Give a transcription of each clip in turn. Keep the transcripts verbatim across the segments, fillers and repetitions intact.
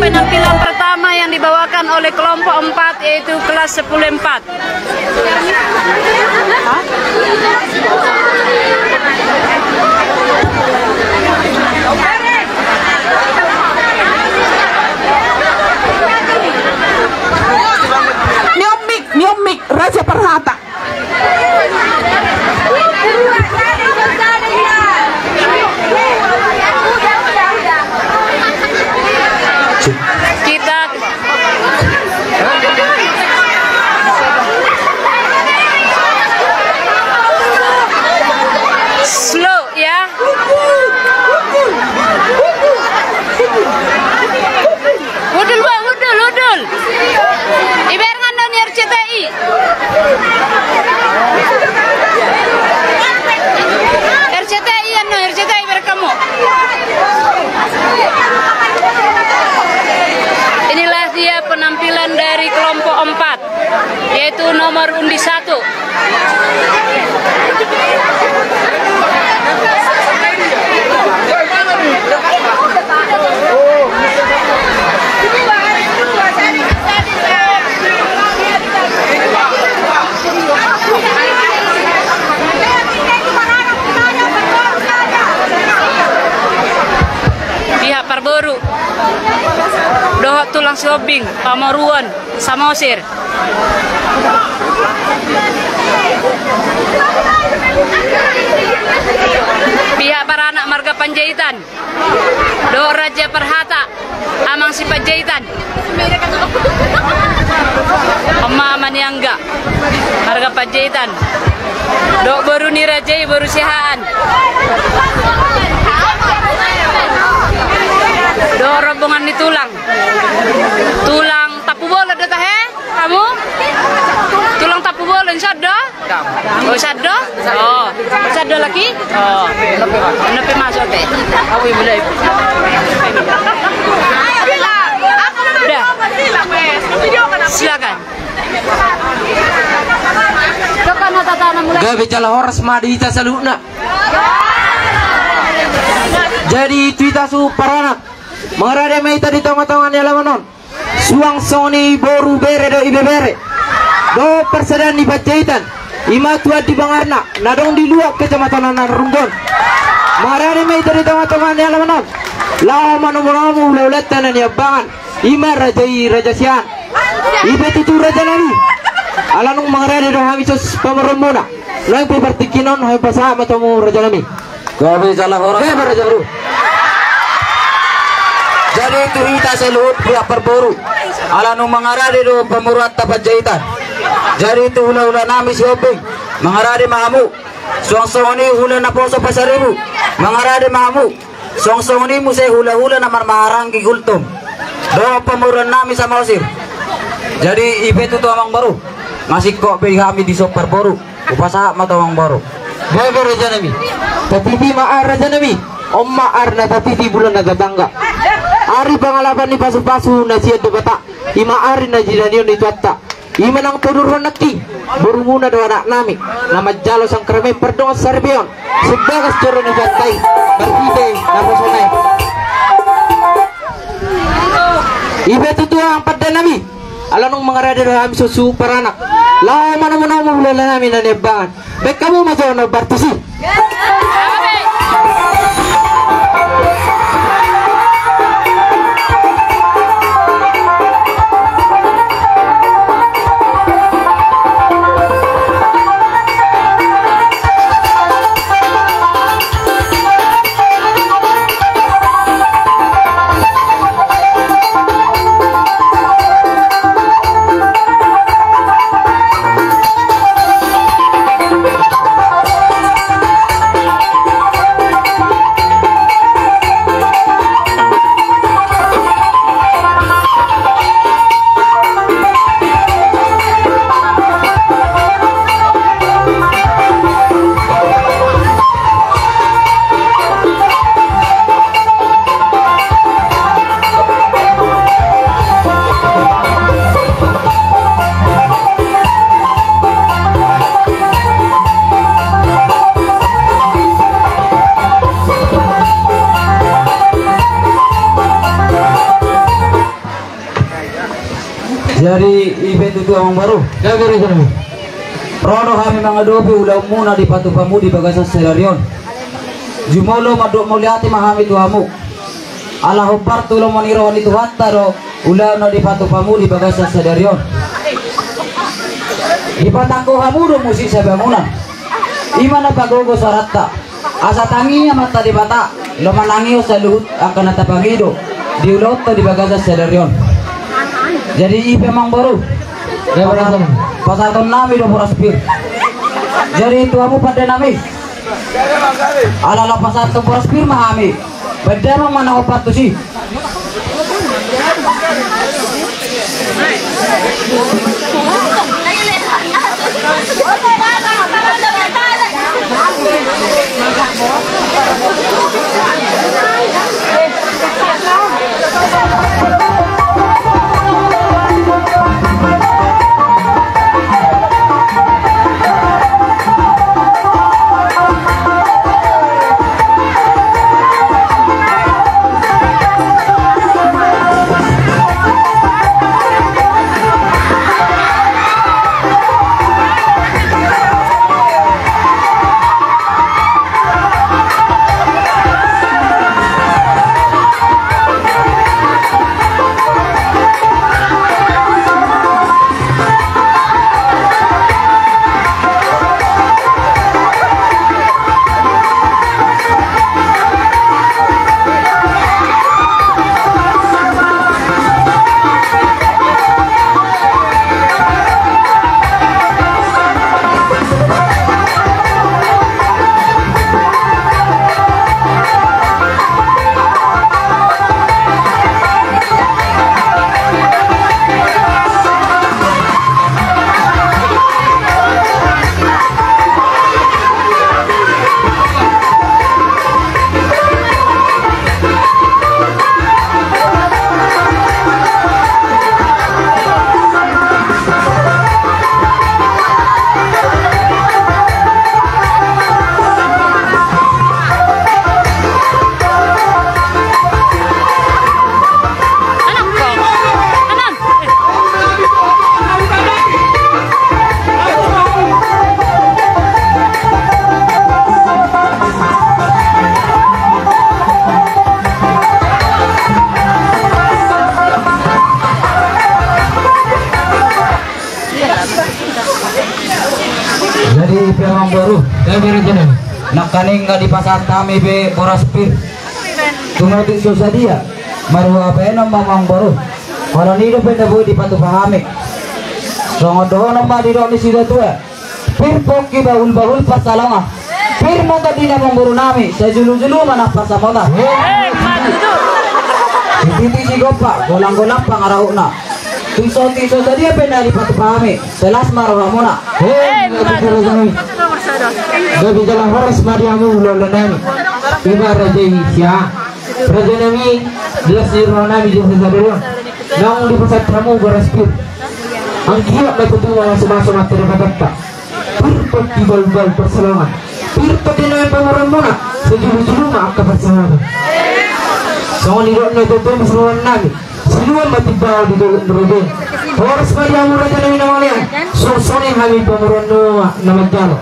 Penampilan pertama yang dibawakan oleh kelompok empat, yaitu kelas sepuluh empat. Niomik, niomik, Raja Parhata. Kita slow ya. Hudul, Bang, hudul, hudul. Ibarengan do ni R C T I. R C T I, ano, R C T I berkamu. Inilah dia penampilan dari kelompok empat, yaitu nomor undi satu. Pihak parboru dohot tulang Sihombing, pamoruon Samosir. Pihak paranak marga Panjaitan dohot Raja Parhata, Amang Sipanjaitan. Ama, Ama ni Angga, marga Panjaitan. Dohot boru ni raja i, boru Siahaan. Dohot rombongan ni tulang. Tulang Tampubolon do tahe? Hamu? Tulang Tampubolon, sada? Oh, sada? Oh, sada lagi? Oh. Nepe masuk te. Awi mulai. Udah. Silakan. Gabe jala horas ma di hita saluhutna. Jadi tu hita suhut paranak, mangarade ma hita di tongatonga ni alaman on. Suang songon i boru, bere dohot ibebere dohot parsadaan ni Panjaitan, i ma Tuan di Bangarna na adong di luat Kecamatan Narogong on. Mangarade ma hita di tongatonga ni alaman on laho manomunomu hulahulanta na niambangan, i ma raja i, Raja Siahaan. I pe tutu, raja nami, ala nunga mangarade do hami suhut pamoruonmuna. Nuaeng pe partingkian on hami pasahat ma tu hamu, raja nami. Gabe jala horas. Gabe, raja boru. Jadi tu hita saluhut pihak parboru, ala nunga mangarade do pamoruonta Panjaitan. Jadi tu hulahula nami Sihombing, mangarade ma hamu. Suang songon i hula naposo Pasaribu, mangarade ma hamu. Suang songon i muse hulahula na marhaha maranggi Gultom dohot pamoruon nami Samosir. Jadi i pe tutu, amang boru, masingkop pe di hami di suhut parboru. Hupasahat ma tu amang boru. Gabe, raja nami. Tatiti ma ari, raja nami. On ma ari na tatiti, bulan na tatangga. Ari pangalapan ni pasupasu na sian Debata, i ma ari na jinadion ni Tuhanta. I ma nang taudurhon nangkin borumuna dohot anak nami na manjalo sangkramen pardongan saripeon sian bagas joro ni Tuhanta i, marhite naposona i. I pe tutu, amang pande nami, ala nunga mangarade do hami suhut paranak laho manomunomu hulahula nami na niambangan. Baen hamu ma jo na partusi. Jadi i pe tutu amangboru. Ro do hami mangadopi ulaonmuna dipatupa hamu di bagasan sadari on. Jumolo mandok mauliate ma hami tu hamu. Ala hombar tu lomo ni roha ni Tuhanta do ulaon na dipatupa hamu di bagasan sadari on. Dipatangko hamu do musik sabangunan. I ma na pagogo suaranta. Asa tangi Amanta Debata, laho manangihon saluhut angka na tapangido di ulaonta di bagasan sadari on. Jadi i pe amangboru, pasahaton nami do boras pir. Jadi tu hamu pande nami, ala laho pasahathon boras pir ma hami. Pande ma na hombar tusi. Jadi i pe amangboru, nangkaning nga dipasahat hami be boras pir. Tung otik so sadia, marhua bahenon ma amangboru. Holan i dope na boi dipatupa hami. Songon dohonon ma didok ni sidatua. Pir pongki bahul-bahul pansalongan. Pir ma tondina amangboru nami, sai julu-julu ma nang pansamotan. Titi sigompa, golang-golang pangarahutna. Tung so, tung so sadia pe na dipatupa hami, sai las ma rohamuna. Gabe jala horas ma di hamu ulaon nami. I ma raja i sia. Raja nami, las ni roha nami di sadari on. Naung dipasahat hamu boras pir. Anggiat ma tutu mamasu-masu ma tu Debatanta. Pir pongki bahul-bahul pansalongan. Pir tondina pamoruonmuna, sai julu-julu ma angka pansamotan. Songon nidok ni natuatua ni siluan nami. Siluan ma timbaru di dolok ni Robin. Horas ma di hamu raja nami na mauliate. Songon i hami pamoruonmuna na manjalo.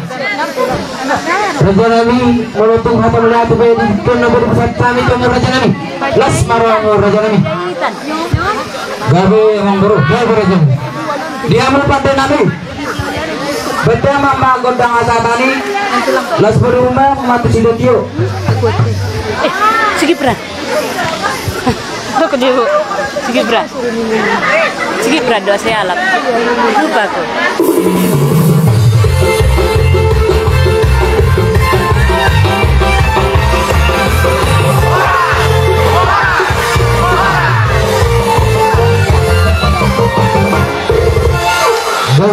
Raja nami, molo tung hata mauliate pe di tingki on na boi dipasahat hami tu hamu raja nami. Las ma rohamu raja nami. Gabe amangboru, gabe raja nami. Di hamu pande nami. Beta ma ma gondang hasahatan i. Las boru ma ma tu sidatua. Eh, Sigipra. Dok di hu. Sigipra. Sigipra do asa ialap. Lupa aku.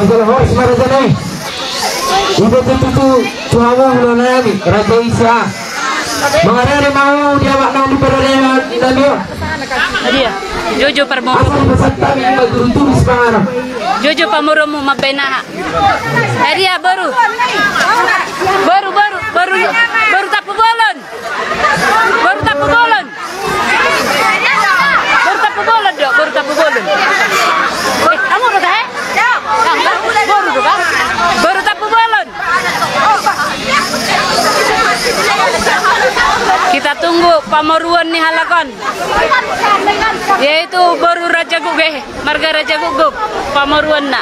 Jala horas ma raja nami. I pe tutu tu hamu ulaon nami, raja i sia. Mangarade ma hamu di amak naung diparade nami on. Jojo parboru. Asa dipasahat hami ma turu-turu sipanganon. Jojo pamoruonmu mambahen aha. Adia boru. Boru, boru, boru, boru Tampubolon. Boru Tampubolon. Boru Tampubolon do, boru Tampubolon. Eh, hamu Pamoruon ni halak on, yaitu boru Raja Guguk, eh, marga Raja Guguk, pamoruonna.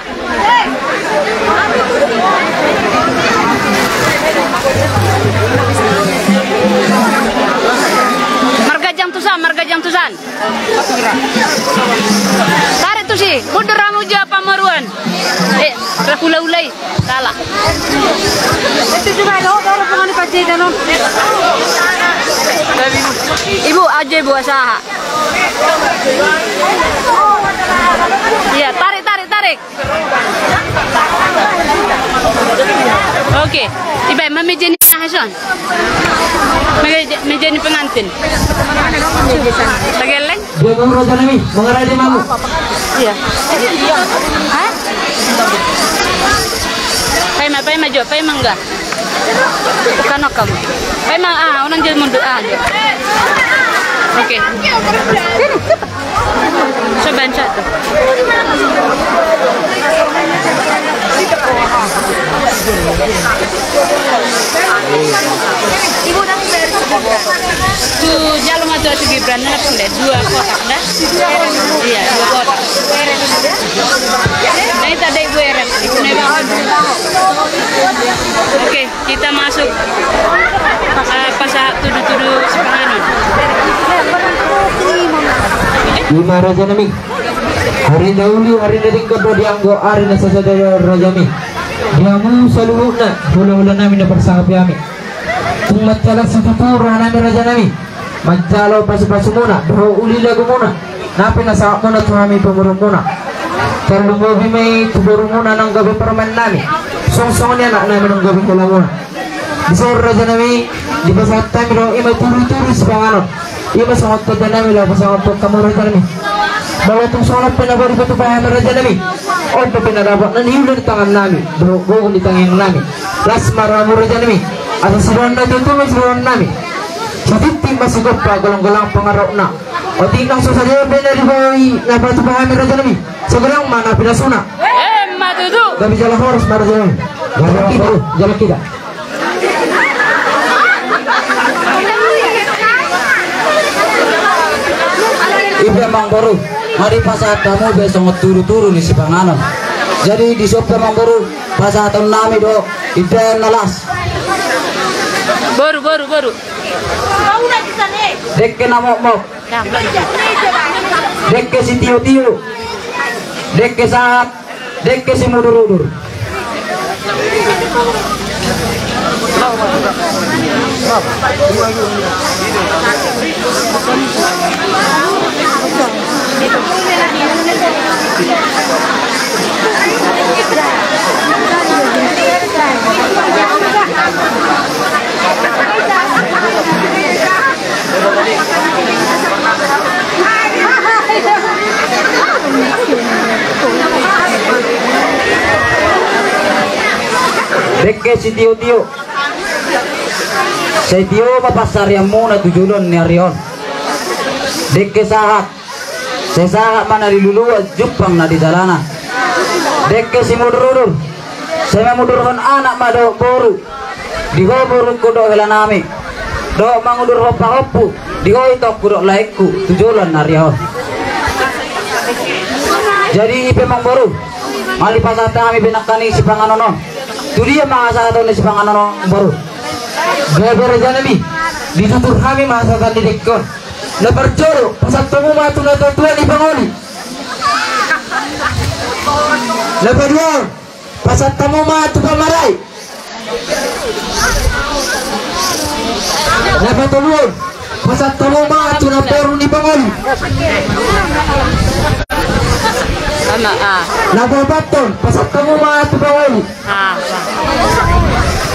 Marga Jangtusan, marga Jangtusan. Tarik tusi, mundur hamu jo pamoruon. Eh, ra hulahulan. Salah. Ibu, aja ibu, usaha. Iya, tarik, tarik, tarik. Oke. Iba, ma meja ni na, Hasan. Meja, meja ni pengantin. Pageleng. Dua, Bang, raja nami, mangarade mamu. Iya. Hah? Paima, paima jo, paima enggak? Bukan kamu. Paima, ah, unang jadi mundur, ah, jo. Oke. Sini, cepat. Coba, Anca, tuh. Ibu, udah. Tu jalo ma tu Gibran, na pule dua kotak da? Iya, dua kotak. Nah, itu ada Ibu Eret. Ibu Eret. Oke, kita masuk, eh, pasahat tudu-tudu sipanganon. Ima raja nami. Ari na uli, ari na denggan do dianggo ari na sasada, raja nami. Di hamu saluhutna, hula-hula nami na parsangap hami. Tung mansai las situtu roha nami raja nami, manjalo pasu-pasumuna dohot uli lagumuna, na pinasahatmuna tu hami pamoruonmuna. Tarlumobi ma i tu borumuna nang gabe parumaen nami, songon-songon i anak nami nang gabe helamuna. Dison raja nami, dipasahat hami do ima tudu-tudu sipanganon. Ima songon tanda nami laho pasahathon tu hamu raja nami. Molo tung songon on pe na boi dipatupa hami raja nami, on pe na dapot na niula di tangan nami dohot gogo di tangiang nami. Las ma rohamu raja nami, asa sidohonon na tutu ma sidohonon nami. Sititi ma sigompa, golang-golang pangarahutna. Otik nang so sadia pe na diboi na patupa hami raja nami, sai godang ma na pinasuna. Emma tutu. Gabe jala horas ma raja nami. Gabe jala horas. Jala kita. Ipe amangboru, mari pasahat hamu be songon tudu-tudu ni sipanganon. Jadi dison pe amangboru, pasahaton nami do indahan na las. Boru, boru, boru. Dengke na mokmok. Dengke sitio-tio. Dengke sahat. Dengke simudur-udur. Dengke sitio-tio. Sai tio ma pansarianmuna tu joloan ni ari on. Dengke sahat. Sai sahat ma na di luluan, jumpang na di jalanan. Dengke simudur-udur. Sai mamudurhon anak ma dohot boru. Di ho borungku dohot hela nami. Dohot mangudurhon pahompu. Di ho itongku dohot laengku tu joloan ni ari on. Jadi ipe amangboru, mari pasahat hami be nangkaning sipanganon on. Tu dia ma hasahaton ni sipanganon on boru? Gabe raja nami, ditutur hami ma hasahatan ni dengke on. Na parjolo, pasahat hamu ma tu natua-tua ni pangoli. Na paduahon, pasahat hamu ma tu pamarai. Na patoluhon, pasahat hamu ma tu namboru ni pangoli. Sama, ah. Na paopathon, pasahat hamu ma tu pangoli. Ah.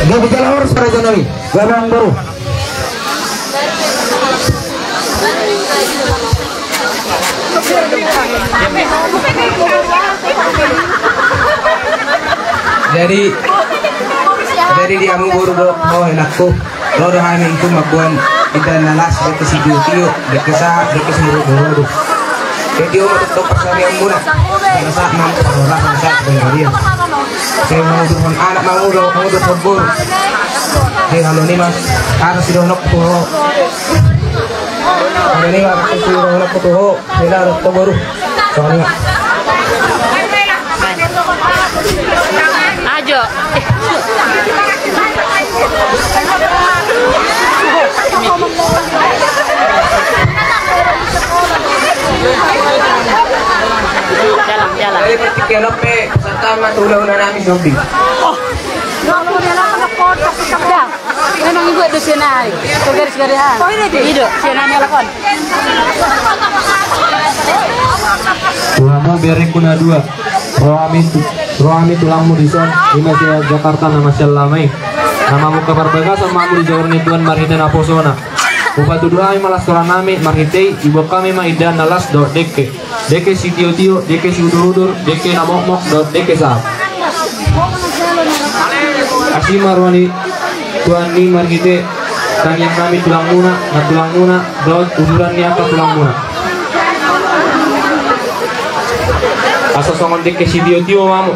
Gabe jala horas raja nami. Gabe amangboru. Jadi, jadi di hamu boru dohot ho henangku, ro do hami tu mamboan indahan na las, dengke sitio-tio, dengke sahat, dengke simudur-udur. Jadi on ma tutu pansarianmuna. Sahat ma hamu tu parhorasan, sahat tu panggabean. Sai mangudurhon anak ma hamu dohot mangudurhon boru. Jadi halo ni ma, atas sidohononku. Ini waktu si orang anak ketua, sila ada ketua baru. Soalnya. Ajo. Jalan, jalan. Jadi, ketika lope, serta mah tulang nami zombie. Oh. Dah. Memang ibu ada senai. Kau garis-garis, ha? Oh, ini dia. Ido, senai ni lakon. Tuamu berekku na dua. Rohami tu, rohami tulangmu dison. Ima si Jakarta nama si Alama i. Nama muka perbagasan mamu di jawar ni Tuhan marhite naposona. Upatudu hami ma las rohanami marhite i, iboan hami ma indahan na las dohot dengke. Dengke sitio-tio, dengke siudur-udur, dengke na mokmok, dohot dengke sahat. Asi ma roha ni Tuhan i marhite tangiang nami tulangmuna, nantulangmuna, dohot uduran ni angka tulangmuna. Asa songon dengke sitio-tio mamu,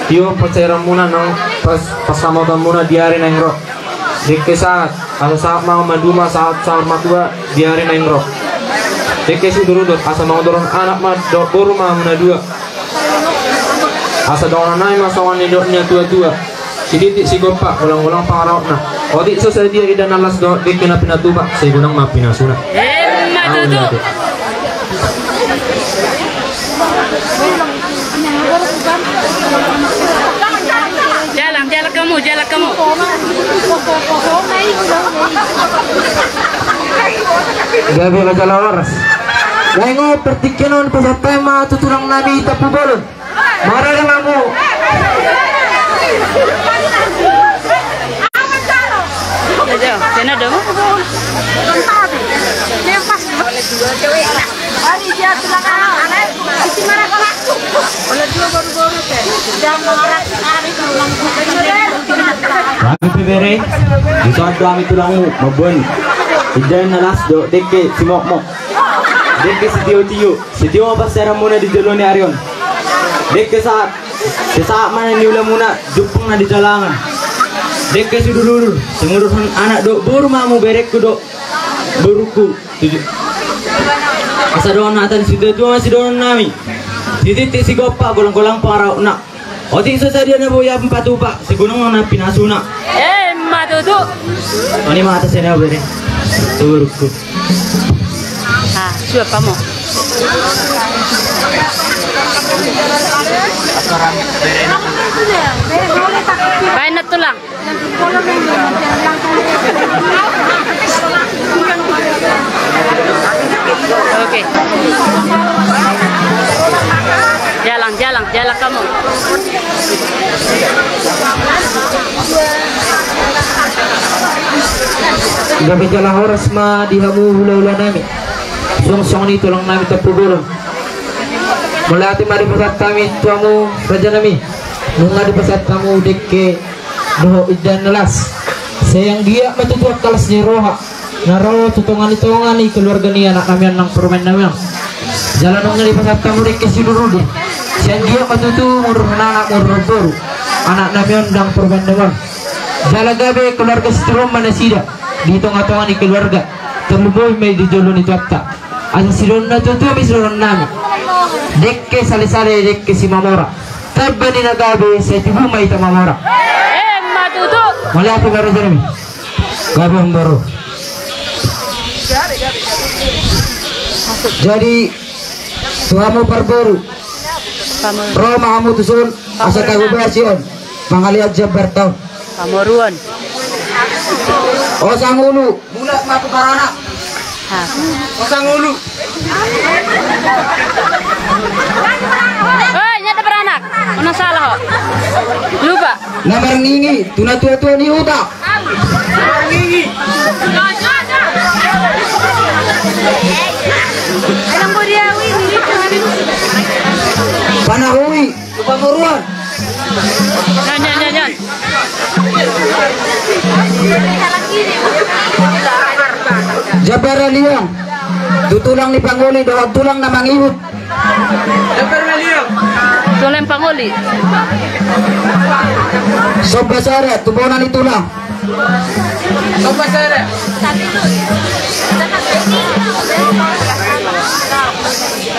tio parserahanmuna nang pas, pansamotanmuna di ari naeng ro. Dengke sahat, asa sahat ma maduma, sahat saur matua di ari naeng ro. Dengke siudur-udur, asa mangodoron anak ma dohot boru ma hamu na dua. Asa dohonon nami ma songon nidok ni natua-tua. Sititik sigompa, golang-golang pangarahutna. Otik so sadia indahan na las dohot dengke na pinatupa, sai godang ma pinasuna. Emma tutu. Jalan, jalan kamu, jalan kamu. Gabe ma jala horas. Lae, nga partingkian on pasahat hami ma tu tulang nami Tampubolon. Marada ma hamu. Ajo, kena dong. Kami pe bere, dison do hami tulangmu mamboan indahan na las dohot dengke simokmok, dengke sitio-tio. Sitio ma parserahanmuna di jolo ni ari on. Dengke sahat, sai sahat ma na niulamuna jumpang na di jalangan. Dengke siudur-udur, sai mangodoron anak dohot boru ma hamu berekku dohot borungku. Asa dohonon hata ni situa-tua ma sidohonon nami. Sititik sigompa, golang-golang pangarahutna. Otik so sadia na boi hamu patupa, sai godang ma na pinasuna. Emma tutu. Oni ma hata sian au bere. Tu borungku. Ah, suap hamu. Baen na tulang. Oke. Jalan, jalan, jalan kamu. Gabe jala horas ma di hamu hula-hula nami. Suang songon i tulang nami Tampubolon. Mauliate ma dipasahat hami tu hamu raja nami. Nunga dipasahat hamu dengke dohot indahan na las. Sai anggiat ma tutu angka las ni roha na ro tu tonga ni tonga ni keluarga ni anak nami on nang parumaen nami on. Jala nunga dipasahat hamu dengke siudur-udur. Sai anggiat ma tutu mangodoron anak, mangodoron boru, anak nami on nang parumaen nami on. Jala gabe keluarga sitiruon ma nasida di tonga-tonga ni keluarga. Tarlumobi ma i di jolo ni Tuhanta. Asa sidohonon na tutu ma i sidohonon nami. Dengke sale-sale, dengke simamora. Tamba ni na gabe, sai tubu ma hita mamora. Emma tutu. Mauliate ma raja nami. Gabe ma boru. Jadi, tu hamu parboru. Pamoruon. Ro ma hamu tuson, asa tahu basi on. Pangalian jambar taon. Pamoruon. O sangulu. Mulak ma tu baranak. Hah. O sangulu. Hei, nyata baranak. Unang salah ho. Lupa. Na marngingi tu natua-tua ni huta. Marngingi. Panahui. Tu pamoruon. Nyan, nyan, nyan, nyan. Jambar na liang tu tulang ni pangoli dohot tulang na mangihut. Jambar na liang. Tulang pangoli. Somba sada tu bona ni tulang. Somba sada.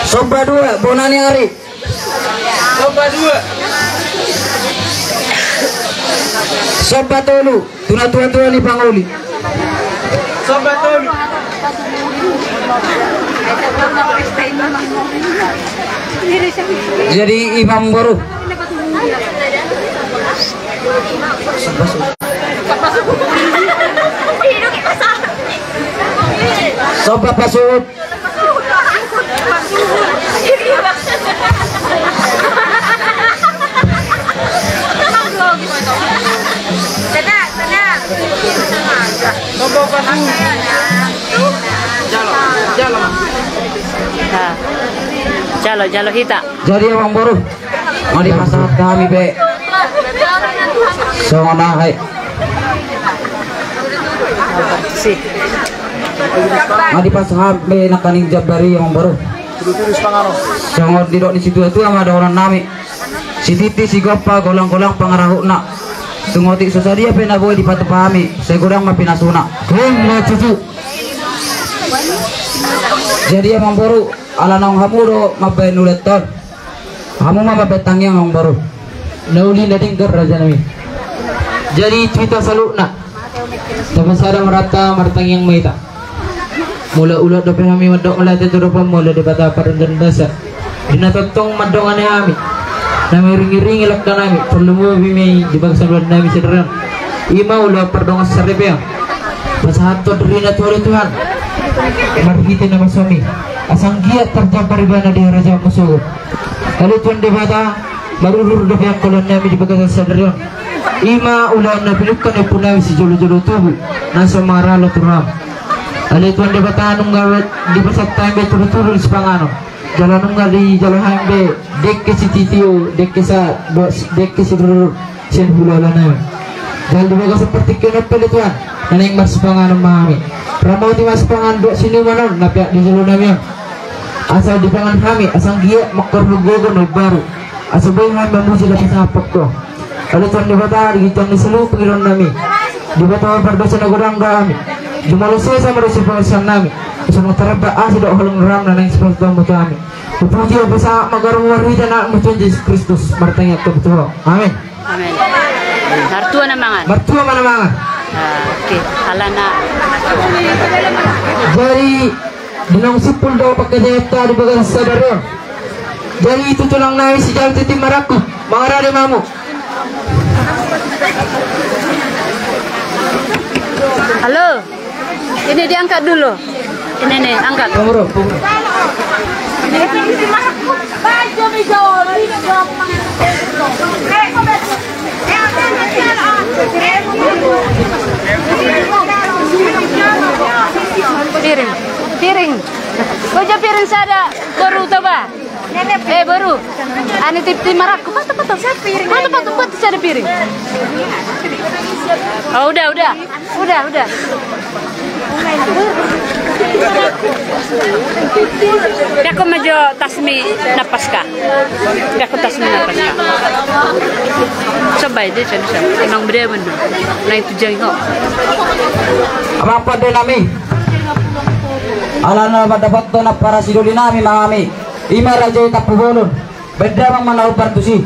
Somba dua, bona ni ari. Somba dua. Somba tolu, tu natua-tua ni pangoli. Somba tolu. Jadi i ma amangboru. Somba pasuhut. Jalo, jalo hita. Jadi amangboru, ma dipasahat hami be songon aha i. Ma dipasahat be nangkaning jambar i amangboru. Songon didok ni situa-tua ma dohonon nami. Sititi sigompa, golang-golang pangarahutna. Tung otik so sadia pe na boi dipatupa hami, sai godang ma pinasuna. Jadi amangboru, ala naung hamu do mambahen ulaon on, hamu ma mambahen tangiang amangboru. Na uli na denggan raja nami. Jadi tu hita saluhutna, tapasada ma rohanta, martangiang ma hita. Molo ulaon dope hami mandok mauliate tu adopanmu, ale Debata pardongan basa. Di na tongtong mandongani hami, na mangiring-iringi langka nami, tarlumobi ma i di bagasan ulaon nami sadari on. I ma ulaon pardongan saripeon. Pasahathon dirina tu ale Tuhan marhite na masuami, asa anggiat tarjambar ibana di harajaonmu sogot. Ale Tuhan Debata, marudur dope angka ulaon nami di bagasan sadari on. I ma ulaon na pinungka ni ompu nami sijolo-jolo tubu, na so mangaralo tu roham. Ale Tuhan Debata, nunga dipasahat hami be tudu-tudu di sipanganon. Jala nunga dijalo hami be dengke sitio, dengke sahat, dohot dengke sidurudur sian hulahula nami. Jala di bagasan partingkian on pe ale Tuhan, na naeng marsipanganon ma hami. Ramoti ma sipanganon dohot sinuman on na peak di jolo nami on. Asa dipangan hami, asa anggiat mangkorhon gogo na imbaru, asa boi hami mamuji laho pasahathon Ho. Ale Tuhan Debata, di ginjang ni saluhut pangidoan nami, Debata pardosa na godang do hami. Jumolo sesa ma dosa pardosa nami, asa unang tarlambat asi dohot holong ni roham na naeng sipasahatonmu tu hami. Hupuji, hupasahat ma goarmu marhite anakmu Tuhan Jesus Kristus, martangiang hami tu Ho. Amin. Amin. Martua na mangan. Martua ma na mangan. Ah, oke. Alana. Jadi, di naung simpul do pangkataion ta di bagasan sadari on. Jadi, tu tulang nami si Jalti Timarangkup, mangarade ma hamu. Halo. Ini diangkat dulu. Ini nih, angkat. Pungro, pungro. Piring, piring. Kau jauh piring sada, baru coba. Eh, baru. Ani tip tim marakku, patah, patah. Patah, patah, patah, sada piring. Oh, udah, udah. Udah, udah. Dako ma jo tasmi na paska. Dako tasmi na paska. Coba aja, coba, coba. Emang beda bener. Nah, itu jangan kok. Apa-apa deh nami. Alana mandapothon ampara sidoli nami ma hami. Ima raja i Tampubolon. Baen damang ma na hombar tusi.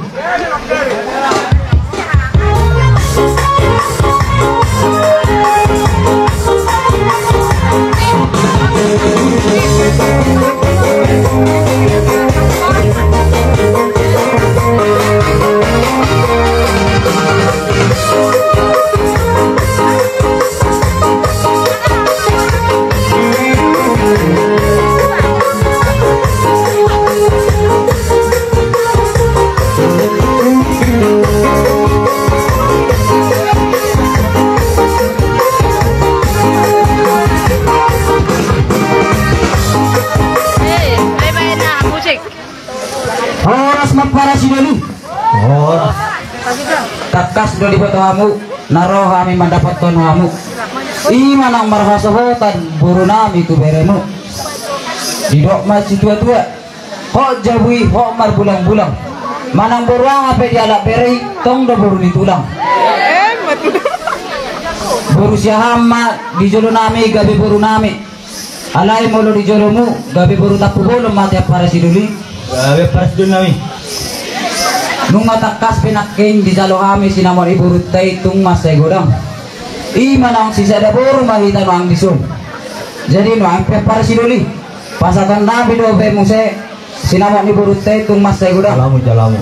Horas ma ampara sidoli. Horas. Tangkas do diboto hamu na ro hami mandapothon hamu. Ima naung marhasohotan boru nami tu beremu. Didok ma situa-tua, hot jabu i, hot marbulang-bulang. Manang boru aha pe dialap bere i, tong do boru ni tulang. Boru Siahaan ma di jolo nami, gabe boru nami. Alai molo di jolomu, gabe boru tampubolon ma ate ampara sidoli. Gabe ampara sidoli nami. Nunga tangkas pe nangkin dijalo hami sinamot ni borunta i tung mansai godang. I ma naung sisada boru ma hita nuaeng dison. Jadi nuaeng pe ampara sidoli, pasahaton nami dope muse sinamot ni borunta i tung mansai godang. Jalamu, jalamu.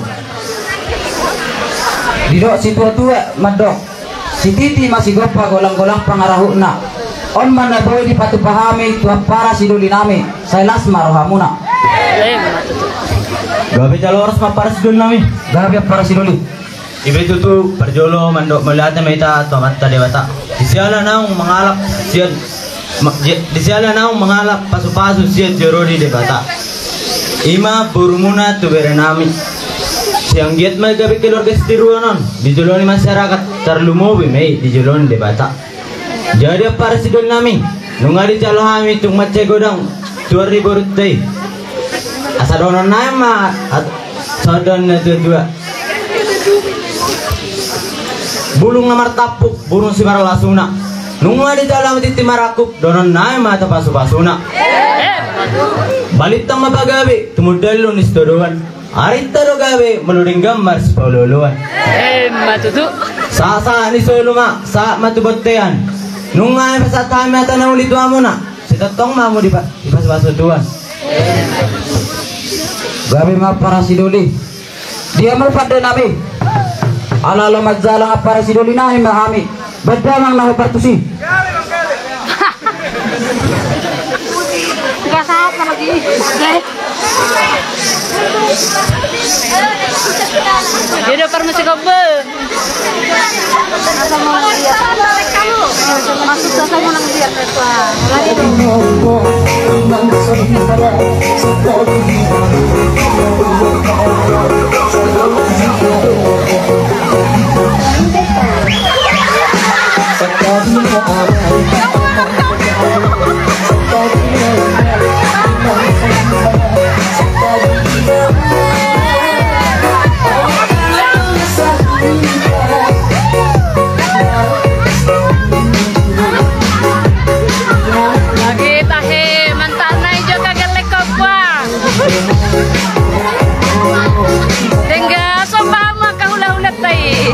Didok situatua mandok, sititi ma sigompa, golanggolang pangarahutna. On ma na boi dipatupa hami tu ampara sidoli nami, sai las ma rohamuna. Gabe jala horas ma ampara sidoli nami. Gabe ampara sidoli. Ipe tutu parjolo mandok mauliate ma hita tu Amanta Debata. Di siala naung mangalap sian ma-, je-, di siala naung mangalap pasupasu sian joro ni Debata. I ma borumuna tu bere nami. Sai anggiat ma gabe keluarga sitiruon on di jolo ni masyarakat, tarlumobi ma i di jolo ni Debata. Jadi ampara sidoli nami, nunga dijalo hami tung mansai godang tuor ni borunta i. Asa dohonon nami ma, at-, songon dohonon ni natuatua. Bulung na martampuk, bulung simarlasuna. Nunga dijalo hami tintin marangkup, dohonon nami ma tu pasupasuna. Balintang ma pagabe, tumundalhon ni sitodoan. Arinta do gabe molo denggan marsipaolooloan. Emma tutu. Sahat-sahat ni solu ma, sahat ma tu bontean. Nunga dipasahat hami hata na uli tu hamuna, sai tongtong ma hamu dipa-, dipasupasu Tuhan. Gabe ma ampara sidoli. Dia ma pande nami. Ala laho manjalang ampara sidoli nami ma hami. Baen damang na hombar tusi. Enggak salah lagi. Dia udah permisi kau, Be. Masuk ke sana, dia. Lagi tahe mantan nai jo kagak lekop, Bang. Dengga sombah maka hula-hula tai.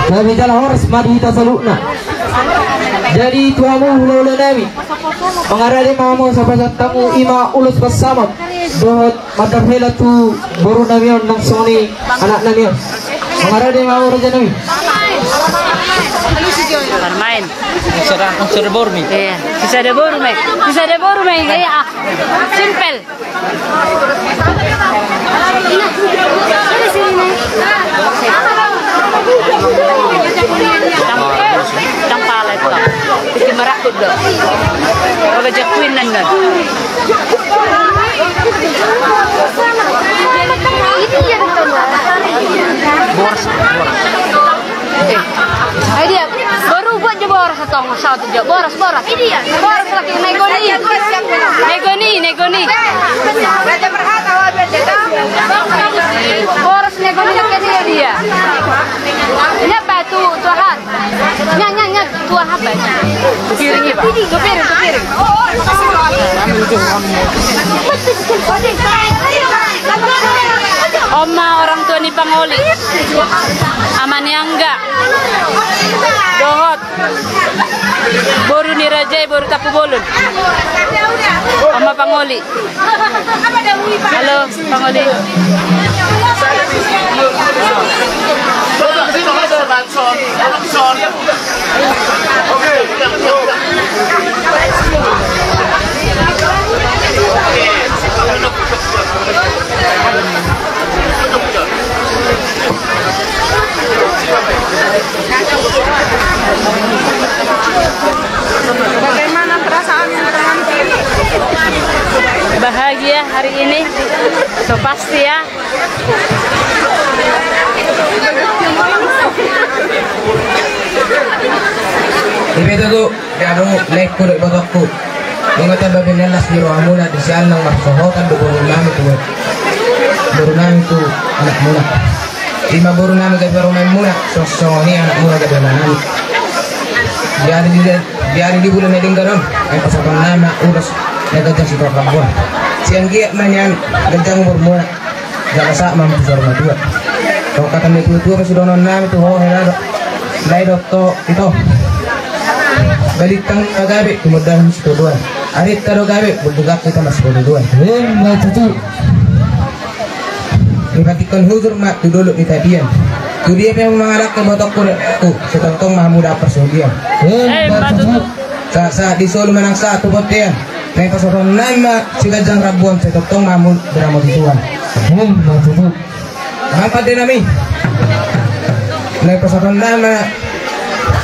Gabe jala horas ma di hita saluhutna. Jadi tu hamu hulahula nami, mangarade ma hamu sapasahat hamu i ma ulos pansamot dohot mandar hela tu boru nami on nang songon i anak nami on. Mangarade ma hamu raja nami. Parmaen. Sisada, sisada boru ma i. Iya, sisada boru ma i. Sisada boru ma i, iya, ah. Simpel. Tang, tang pala itu, Bang. Itu marakut, Bang. Kalau jakuin nan, nan. Boras, boras. Eh, ai dia, baru buat je boras. Tong, satu je, boras, boras. Boras lagi, negoni. Negoni, negoni. Boras negoni lagi dia, dia. Ini apa? Tu, tu aha? Nya, nya, nya, tu aha, Bang? Tu piring, Bang. Tu piring, tu piring. On ma orang tua ni Pangoli. Ama ni Angga. Dohot boru ni raja i, boru Tampubolon. On ma Pangoli. Halo, Pangoli. Bagaimana perasaan pengantin? Bahagia hari ini. So pasti ya. Ibe tutu. Anu, laengku dohot ibotongku. Nunga tamba binalas ni rohamuna di sian na marsohotan do boru nami tu, boru nami tu anakmuna. Ima boru nami gabe parumaenmuna, songon i anakmuna gabe amanami. Di ari di, di ari di bulan na denggan on, naeng pasahaton nami ma ulos na ganjang sitorop rambu on. Sian giat ma nian ganjang umurmuna. Jala sahat ma hamu tu saur matua. Tong hata ni tua-tua ma sidohonon nami tu ho, hela do. Lae do to, ito. Balintang ma gabe tumundalhon sitodoan. Arinta do gabe bundugak hita marsipaolooloan. Emma tutu. Dipatingkon hujur ma tu dolok ni tapian. Tu dia pe hamu mangalangka ibotongku dohot anakku, sai tongtong ma hamu dapot parsudian. Emma tutu. Sahat-sahat di solu manang sahat tu bontean. Naeng pasahaton nami ma siganjang rambu on, sai tongtong ma hamu diramoti Tuhan. Emma tutu. Amang pande nami. Naeng pasahaton nami ma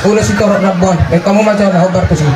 ulos sitorop rambu on. Baen hamu ma jolo na hombar tusi.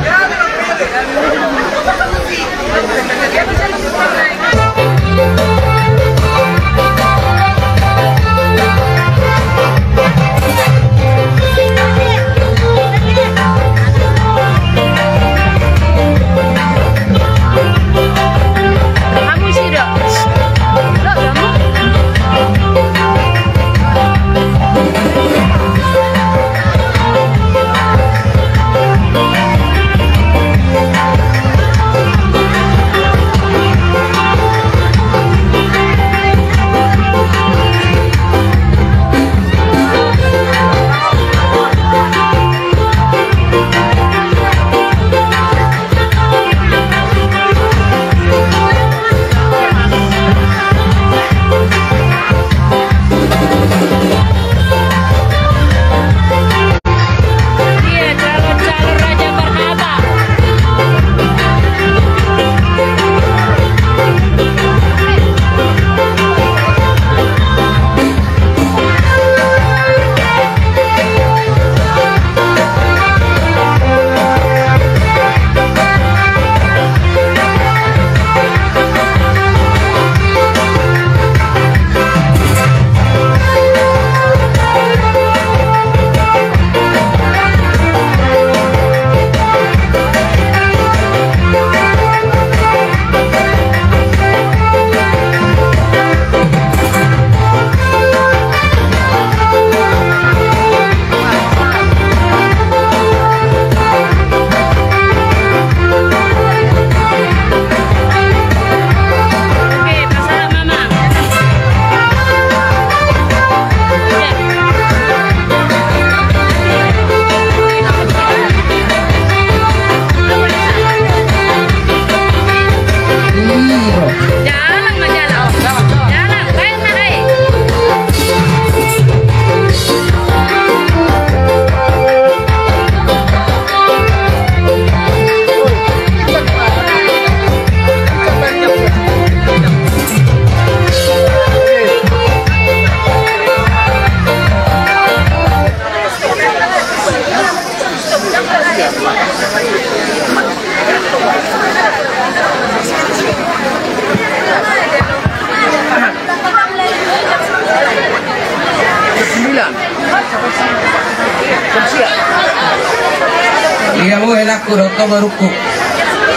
Ia mu helakku dohot ho borungku.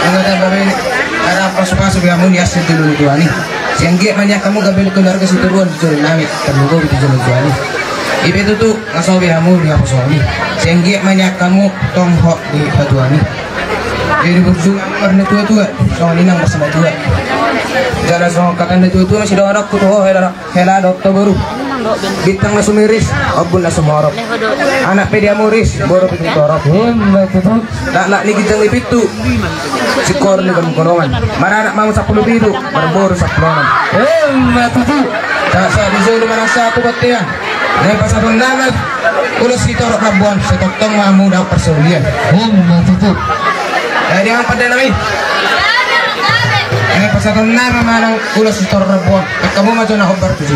Anggo tamba bene, ada pasu-pasu di hamu ni asi di jolo ni Tuhan i. Sian giat ma nian hamu gabe keluarga sitoruan di jolo nami, tarlumobi di jolo ni Tuhan i. I pe tutu, na so be hamu di haposomi. Sai anggiat ma nian hamu tong hot di hatuami. Jadi burju marnatua-tua, songon i nang marsimatua. Jala songon hata ni natua-tua ma sidohononku tu ho hela, hela dohot ho boru. Bintang na sumiris, ombun na sumorop. Anak pe di hamu ris, boru pe tung torop. Ima tutu. Laklak ni ginjang ni pintu, singkoru ni golongan. Maranak ma hamu sampulu pitu, marboru sampulu onom. Ima tutu. Sahat-sahat ni solu manang sahat tu bontean. Naeng pasahaton nama ulos sitorop rambu on, sai tongtong ma hamu dapot parsaulian. Ima tutu. Jadi amang pande nami, naeng pasahaton nama manang ulos sitorop rambu on. Angka hamu ma jo na hombar tusi.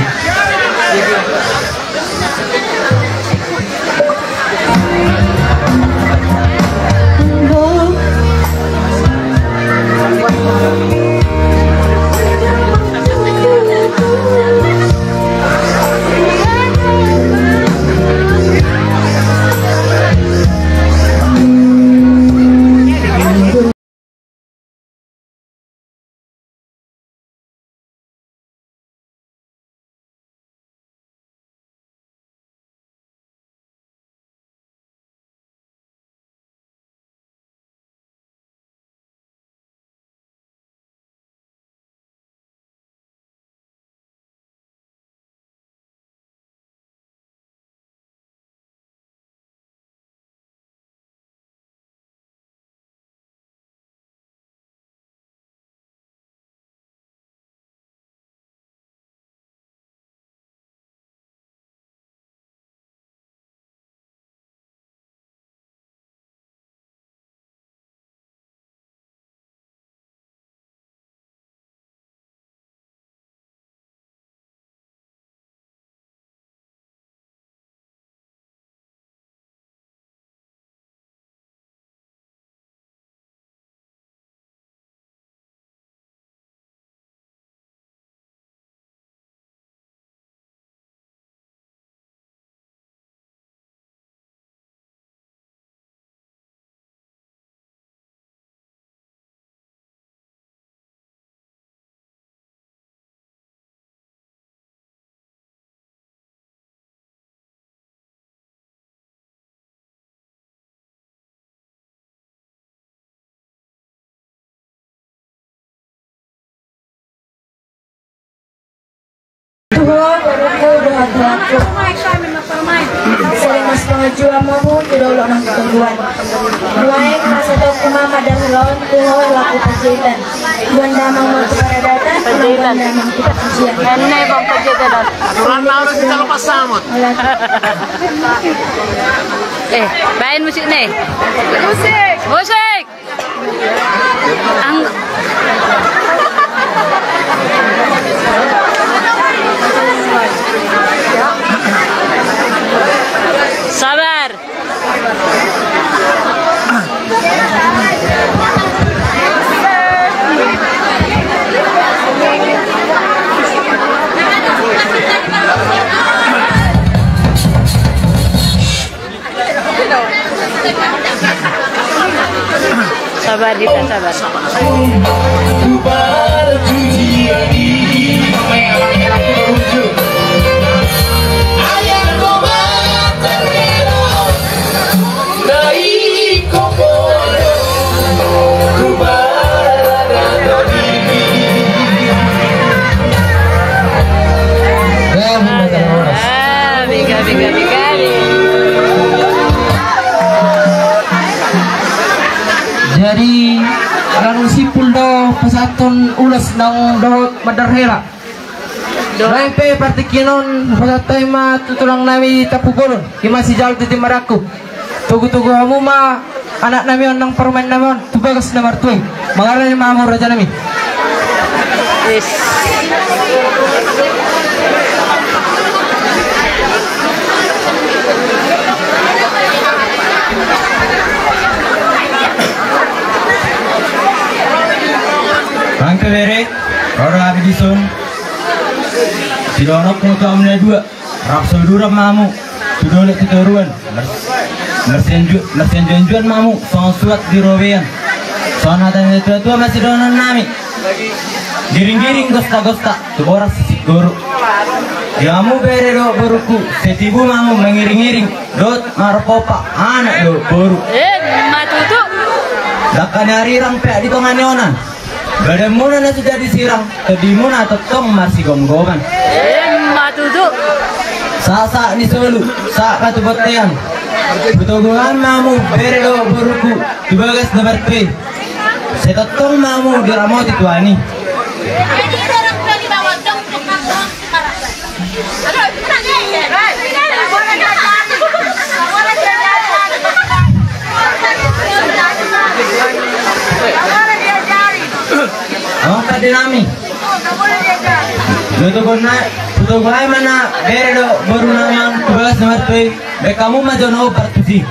Tu ho borungku dohot tuangku. Sai mas pangajuan ma hamu tu dolok nang toruan. Nuaeng pasahatonku ma mandar hela on tu ho laku Panjaitan. Tuan damang ma tu paradaton, Tuan damang tu paradaton. Ene bang Panjaitan. Tuan na udah kita lepas samut. Eh, main musik nih. Musik. Musik. Ang- Sabar. Sabar, Dita, sabar. Ah, bega, bega, bega, bega. Jadi, langsung simpul do pasahaton ulos nang dohot mandar hela. Lain pe partingkian on, pasahat hami ma tu tulang nami Tampubolon, ima si Jal Titi Marangkup. Togu-togu hamu ma anak nami on nang parumaen nami on tu bagas na martua i. Mangarani ma hamu raja nami. Yes. Angka bere, roro hami dison. Sidohononku tu hamu na dua. Rap sauduran ma hamu tu dolok tu toruan. Marsianju-, marsianjuan-juan ma hamu songon suhat di robean. Songon hata ni natua-tua ma sidohonon nami. Giring-giring gosta-gosta tu boras sisik goru. Di hamu bere dohot borungku, sai tibu ma hamu mangiring-iring dohot marpompa anak dohot boru. Emma tutu. Dangka ni arirang peak di tonga ni onan. Badanmuna na so jadi sirang, tondimuna tongtong marsigomgoman. Emma tutu. Sahat-sahat ni solu, sahat ma tu bontean. Hutoguhon ma hamu bere dohot borungku tu bagas na marpei. Sai tongtong ma hamu diramoti Tuhan i. Amang pande nami. Hutoguhon ma, hutoguhon ma na bere dohot boru nami tu bagas na marpei. Baen hamu ma jo na hombar tusi.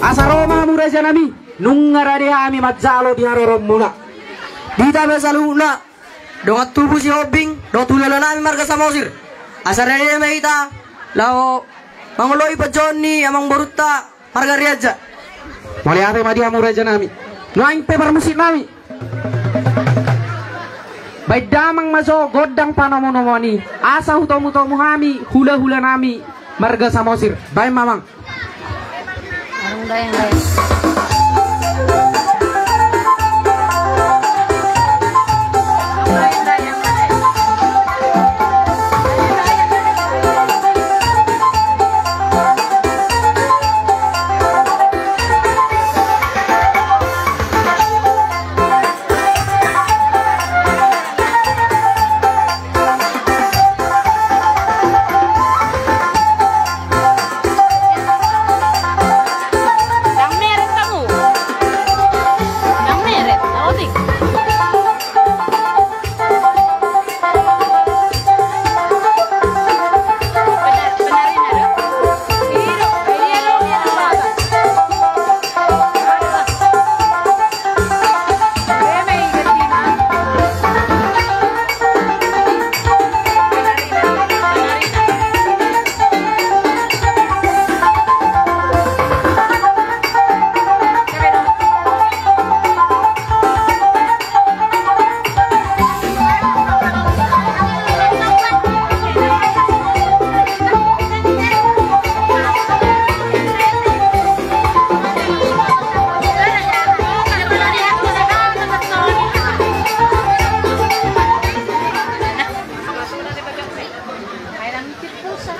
Asa ro ma hamu raja nami, nunga rade hami manjalo di haroromuna. Di hita ma saluhutna dongan tubu Sihombing dohot hulahula nami marga Samosir. Asa rade ma hita laho mangoloi panjouon ni amangborunta marga Rianja. Mauliate ma di hamu raja nami. Nuaeng pe parmusik nami, baen damang ma jo gondang panomunomuan i, asa hutomutomu hami hulahula nami marga Samosir. Baen ma amang.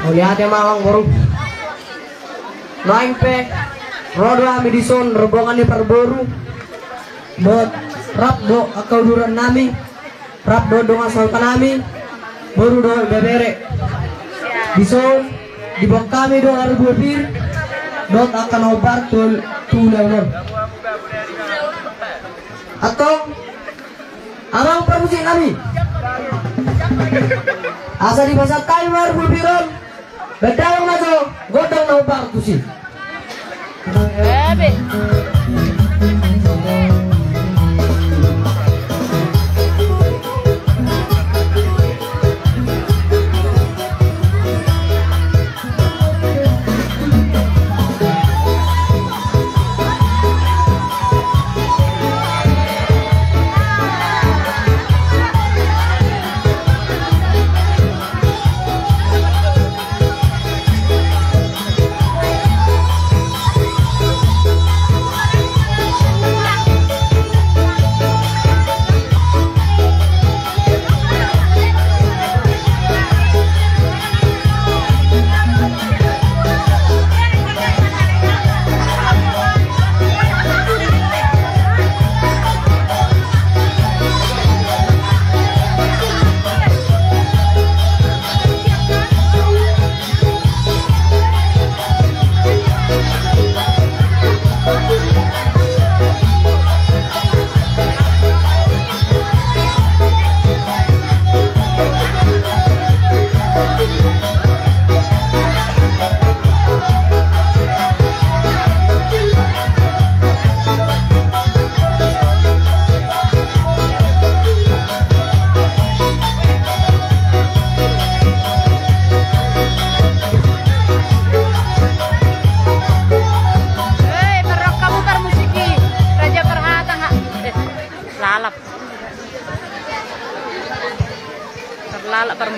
Mauliate ma amangboru. Nuaeng pe ro do hami dison rombongan ni parboru dohot rap dohot angka uduran nami, rap dohot dongan sahuta nami, boru dohot ibebere. Dison diboan hami do marbue pir dohot angka na hombar tu, tu ulaon on. Antong amang parmusik nami, asa dipasahat hami marbue pir on. Baen damang ma jo gondang na hombar tusi.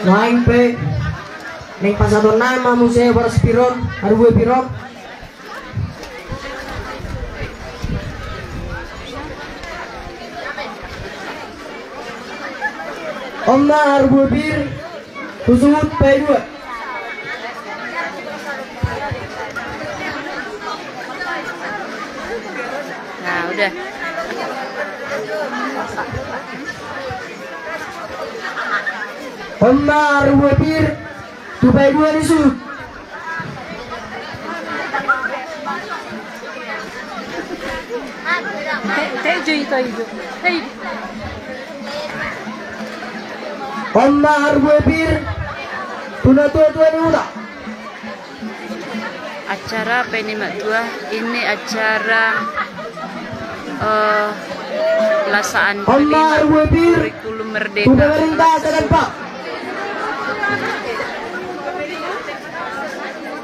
Naeng pe, naeng pasahaton nami ma muse boras pir on, arbue pir on. On ma arbue pir, tu suhut paidua. Nah, udah. On ma arbue pir, tu paidua ni suhut. On ma arbue pir, tu natuatua ni huta. Acara apa ini, Mak Tua? Ini acara, eh, pelasaan. On ma arbue pir, kurikulum merdeka. Tu pemerintah setempat.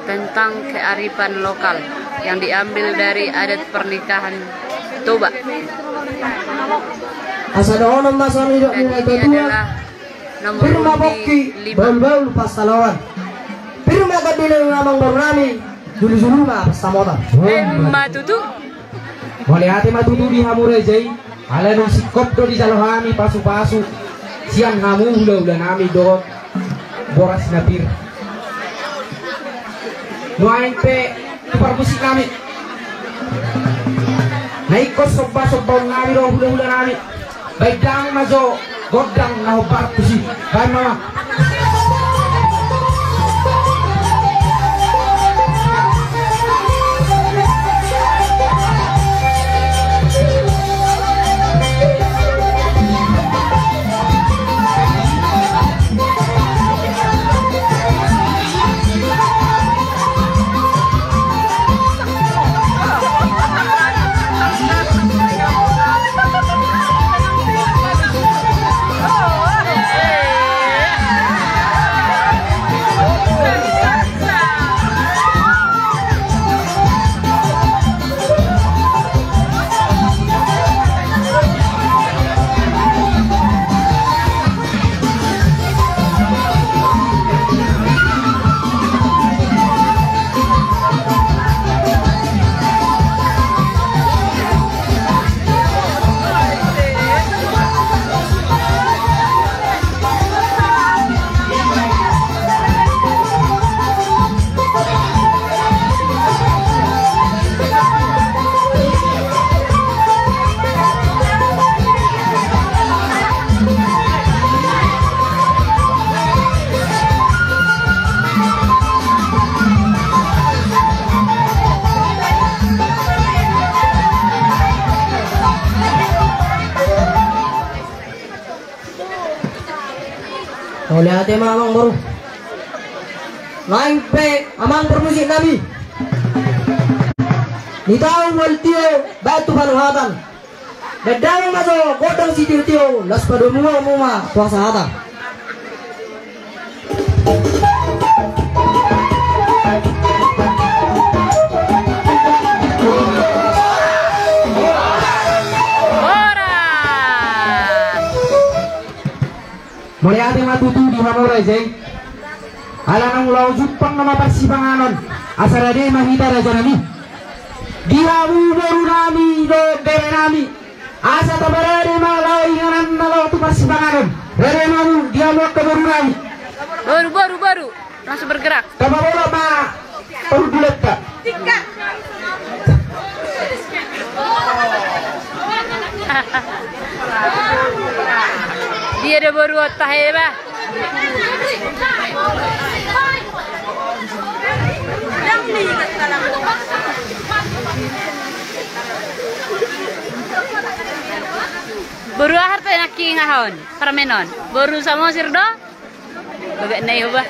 Tentang kearifan lokal yang diambil dari adat pernikahan Toba. Asa dohonon ma songon nidok ni natuatua. Pir ma pongki, bahulbahul pansalongan. Pir ma tondi ni amangboru nami, juljulu ma pansamotan. Emma tutu. Mauliate ma tutu di hamu raja i. Alai dung singkop do dijalo hami pasupasu sian hamu hulahula nami dohot boras na pir. Nuaeng pe tu parmusik nami. Na ingkon sombasombaon nami do hulahula nami. Baen damang ma jo gondang na hombar tusi. Baen ma ma. Mauliate ma amangboru. Naeng pe amang parmusik nami. Nitahu mual tio baen tu panuhatan. Baen damang ma jo gondang sitiotio, laos padomu hamu ma tu hasahatan. Horas. Mauliate ma tutu di hamu raja i. Ala naung laho jumpang nama parsipanganon, asa rade ma hita raja nami. Di hamu boru nami dohot bere nami, asa taparade ma laho inganan na laho tu parsipanganon. Rade ma hamu di hamu angka boru nami. Boru, boru, boru. Langsung bergerak. Tapabolak ma parhundulanta. Dia ada boru otak ya, Bah. Boru aha do nangkin ingahon, parmenon. Boru Samosir do? Bebek na iho bah.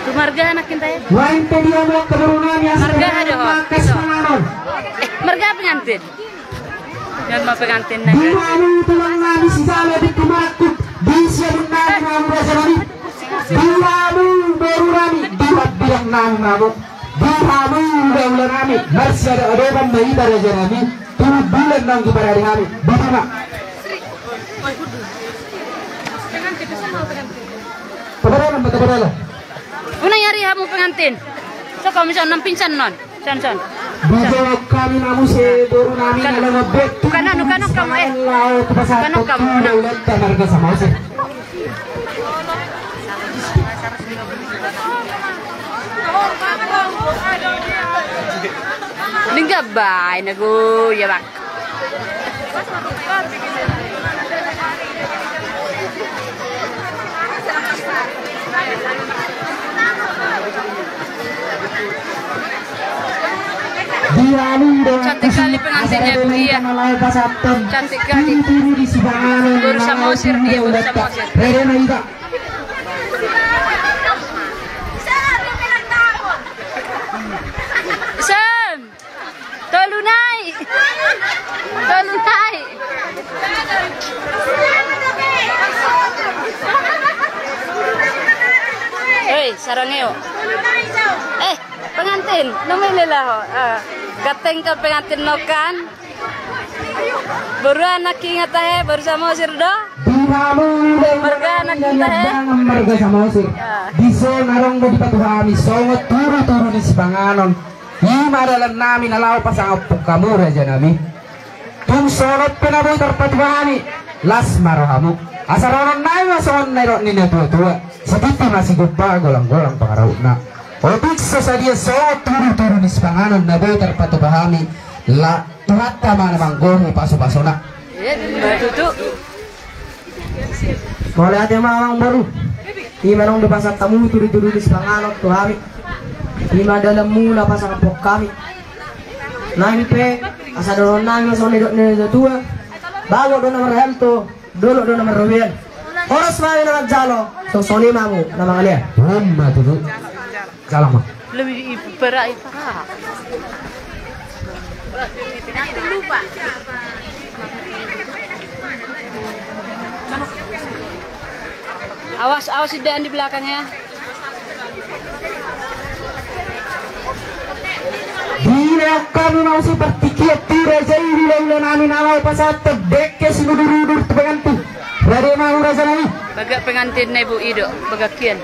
Tu marga anak cinta ya. Lain tadi anak keturunan yang marga ada ho. Eh, marga pengantin. Yang mau pengantin na. Di hamu tulang nami sisala di kumakut di siabun nami, eh, hamu raja nami. Di hamu boru nami di bilang nami mabuk. Di hamu ula-ula nami marsiada adopan ma hita raja nami. Turu bulan nang di parade nami. Bima. Pengantin Tabarolan ma, tabarolan. Unang i ari hamu pengantin. So, hamu son, nang pingsan non. Son, son. Dijawab hami ma muse boru nami na lomo bet. Ukanon, ukanon hamu, eh. Ukanon hamu, ukanon. Marga Samosir. Lingga bai na go ya bak. Cantik kali pengantinnya, Bu, iya. Cantik kali. Boru Samosir dia, boru Samosir. Sam. Tolu nai. Tolu nai. Hei, sarangeo. Eh, pengantin, numai lela ho. Ah, ganteng kan pengantin nongkan. Boru anak ingat tahe, boru Samosir do. Di hamu marga anak ingat tahe. Marga Samosir. Ah. Dison adong do dipatupa hami songon tudu-tudu ni sipanganon. I ma dalan nami na laho pasangaphon hamu raja nami. Tung songon pe na boi tarpatupa hami, las ma rohamu. Asa dohonon nami ma songon na nidok ni na tua-tua: Sitinti ma sigompa, golang-golang pangarahutna. Otik so sadia songon tudu-tudu ni sipanganon na boi tarpatupa hami, la Tuhanta ma na manggohi pasu-pasuna. Iya, betul. Mauliate ma amang boru. I ma naung dipasahat hamu tudu-tudu ni sipanganon tu hami. I ma dalanmu na pasangaphon hami. Nami pe, asa dohonon nami songon nidok ni na tua-tua: Bagot do na marhalto, dolok do na marrobean. Horas ma hami na manjalo, songon i ma hamu na mangalean. Ima tutu. Jalang ma. Lebih ipara, ipara. Awas, awas, sindaan di belakang ya. Dilehon hami ma muse partingkian tu raja i di ulaula nami na laho pasahathon dengke simudur-udur tu pengantin. Rade ma hamu raja nami. Bagak pengantin na ibu i do, bagak kian.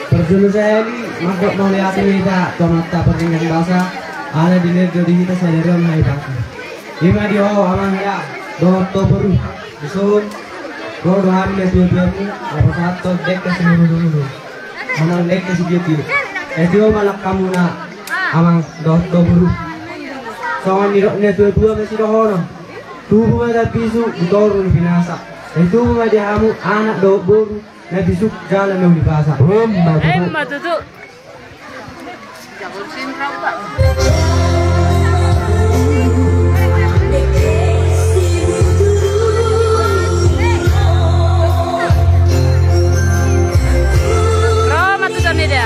Parjolo sahali mandok mauliate ma hita tu Amanta Pardenggan Basa, ala dilehon do di hita sadari on hahipason. Ima di ho amang hea dohot ho boru, dison ro do hami na tua-tuamu na pasahathon dengke simudur-udur manang dengke sitio-tio. Ai tio ma langkamuna amang dohot ho boru. Songon nidok ni na tua-tua ma sidohonon: Tubu ma tambisuk di toru ni pinasa. Ai tubu ma di hamu anak dohot boru na bisuk jala na ulipasa. Ima tutu. Ro ma tuson ni dia.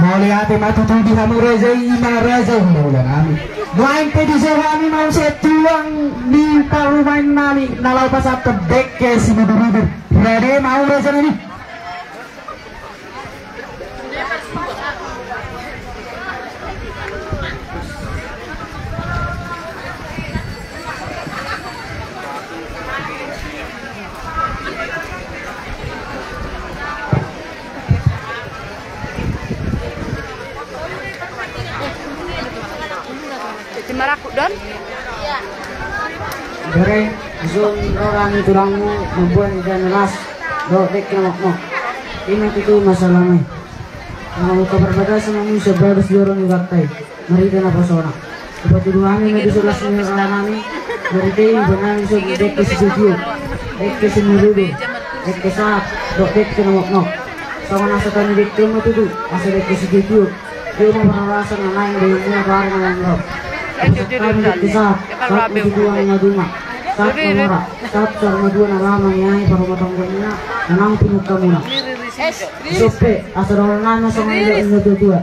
Mauliate ma tutu di hamu raja i, ima raja i na ulaon nami. Nuaeng pe dijou hami ma muse tulang ni parumaen nami na laho pasahathon dengke simudur-udur. Rade ma hamu raja nami. Marangkup do on. Bere, dison ro hami tulangmu mamboan ida na las dohot dengke na mokmok. I ma tutu masalahna i. Manghabuka parbagason hamu sian bagas joro ni hutanta i marhite naposona. Dipatudu hami ma dison las ni rohanami marhite i, mamboan hami dison dengke sijotio, dengke simudurudur, dengke sahat dohot dengke na mokmok. Songon asa tani dengke ma tutu, asa dengke sijotio. Dia ma parhorasan na naeng di dunia, baru na naeng ro. Sahat ma tutu angka na duma, sahat ma mora, sahat ma tutu na laho mangiangi parumatanggaonmuna na naung pinungkamuna. Dison pe asa dohononnami songon nidok ni natuatua: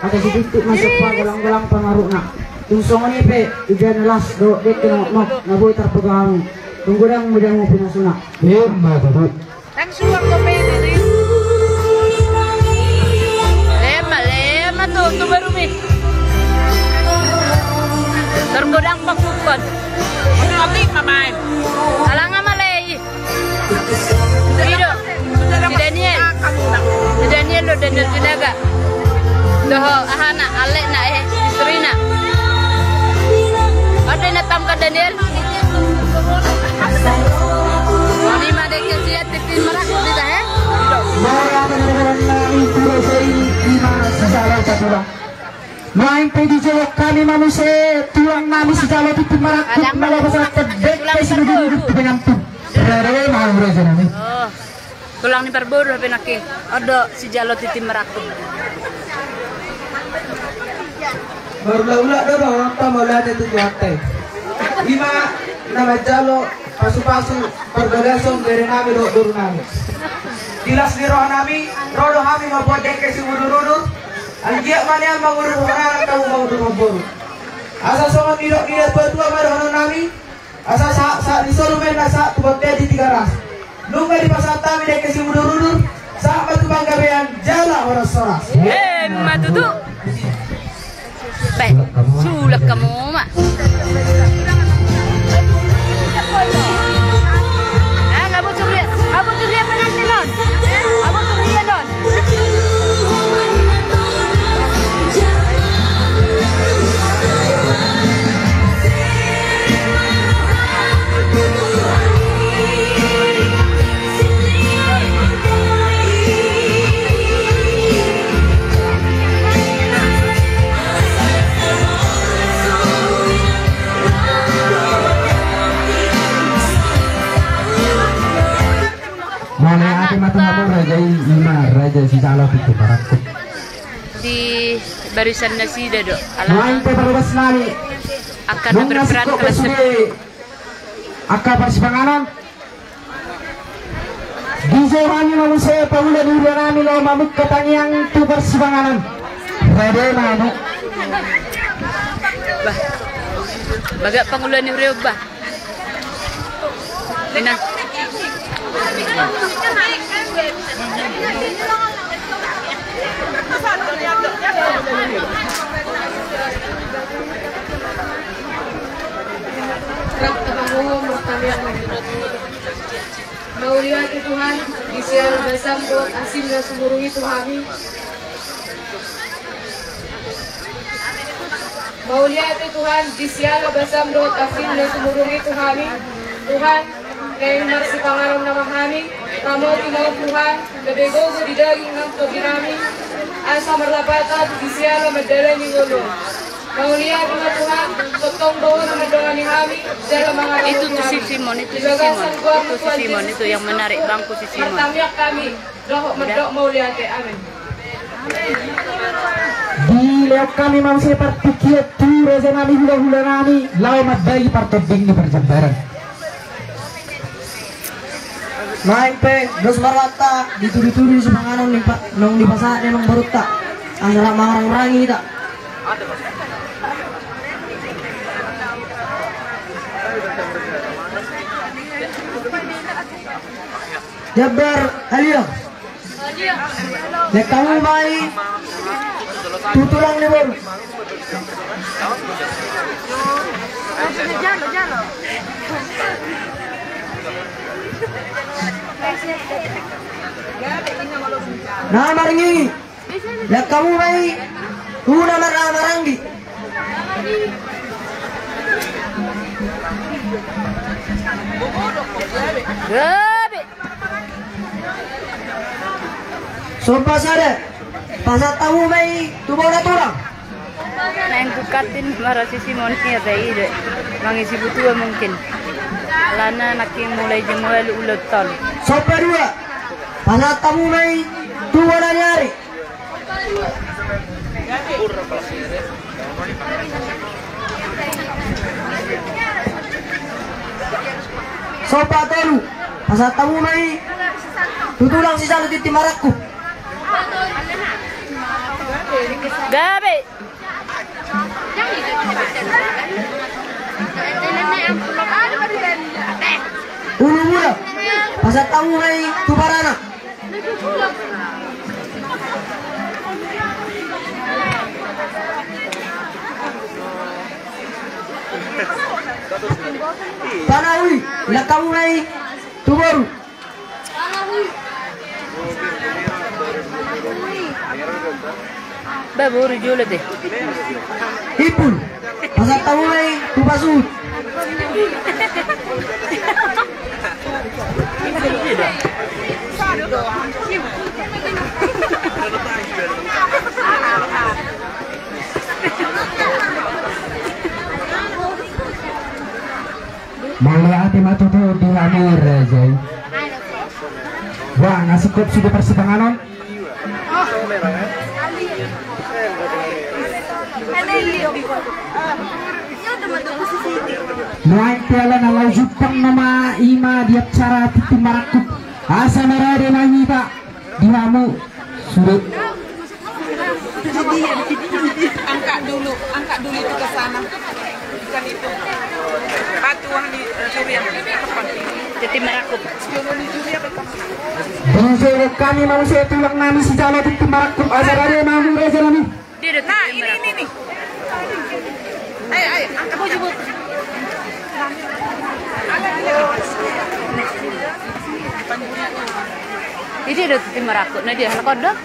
Hata sititi ma siompa, golang-golang pangarahutna. Tung songon i pe ida na las dohot dengke na mokmok na boi tarpatupa hamu. Tung godang ma di hamu pinasuna. Emma tutu. Tang suang dope i diri. Lema, lema tu, tu baru mi. Tergodang pakukkon. Kami pamain. Alang ama lei. I do. Si Daniel. Si Daniel do, Daniel Sinaga. Dohot ahana, alekna, eh, istrina. Ade na tam ka Daniel. Nima dengke sian T V Marangkup di tahe. Mora menurun nami pura sei ima sejala satulah. Nuaeng pe dijou hami ma muse tulang nami sijalo tintin marangkup na laho pasahat dengke simudurudur tu pengantin. Rere ma hamu raja nami. Oh, tulang ni parboru hape nangkin. On do sijalo tintin marangkup. Marulakulak do dohononta mauliate tu Tuhanta i. Ima na manjalo pasupasu parbagason bere nami dohot boru nami. Di las ni roha nami, ro do hami mamboan dengke simudurudur. Anggiat ma nian mangudur horana, tahu mangudur horboru. Asa songon nidok ni natuatua ma dohonon nami. Asa sa, sa, di solu men na sa tu bontean di Tigaras. Nunga dipasahat hami dengke simudurudur, sahat ma tu panggabean jala horas-horas. Emma tutu. Baik, sulak hamu ma. Ah, habuturia, habuturia pengantin on. Habuturia on. Mauliate ma tu hamu raja i, ima raja sijalo tintin marangkup. Di barisan nasida do. Ala nuaeng pe parhorasan nami. Angka na berperan singkop kelas sude angka parsipanganon. Dijou hami ma muse paula ni huria nami laho mamungka tangiang tu parsipanganon. Rade ma hamu. Bah. Bagak pangula ni huria bah. Ina. Rap tapahohom martamiang. Mauliate Tuhan, di siala basam dohot asim na sumurung i tu hami. Mauliate Tuhan, di siala basam dohot asim na sumurung i tu hami. Tuhan, naeng marsipanganon nama hami, ramoti ma on Tuhan, gabe gogo di daging nang tondi nami, asa marlapatan di siala mandalani ngolu. Mauliate ma Tuhan, tongtong do Ho na mandongani hami jala mangaramoti hami. Itu tu si Simon, itu si Simon, itu yang menarik bangku si Simon. Martamiang hami dohot mandok mauliate. Amen. Dilehon hami ma muse partingkian tu raja nami, hulahula nami laho mandai partonding ni parjambaran. Nuaeng pe dos ma rohanta ditudutudi sipanganon naung dipasahat ni amangborunta, asa rap mangorangorangi hita. Jambar, alia. Lehon hamu ma i tu tulang ni boru. Na marngingi. Lehon hamu ma i tu na marhahamaranggi. Gabe. Somba sada. Pasahat hamu ma i tu bona tulang. Naeng tu kantin marasi Simon ia tai ide. Mangisi butua mungkin. Alana nangkin mulai jam ualu ulang tahun. Somba dua. Pasahat hamu ma i tu bona ni ari. Somba tolu. Pasahat hamu ma i tu tulang sijalo tintin marangkup. Gabe. Ualu muna. Pasahat hamu ma i tu barana. Panahui, langkamu ma i tu boru. Ba boru jolo te. Ipul. Pasahat hamu ma i tu pasuhut. Mauliate ma tutu di hamu raja i. Wah, nga singkop sude parsipanganon. Nuaeng pe alana laho jumpang nama i ma di acara tintin marangkup. Asa marade ma hita di hamu sude. Angkat dulu, angkat dulu itu ke sana. Bukan itu. Batu wah ni, eh, Surya. Tintin marangkup. Di sini kami manusia tulang nami sijalo tintin marangkup. Asa rade ma hamu raja nami. Dia ada tintin marangkup. Nah, ini, ini, ini. Ayo, ayo, angkat. Aku juga. Ini ada tintin marangkup. Nah, dia halak kodok.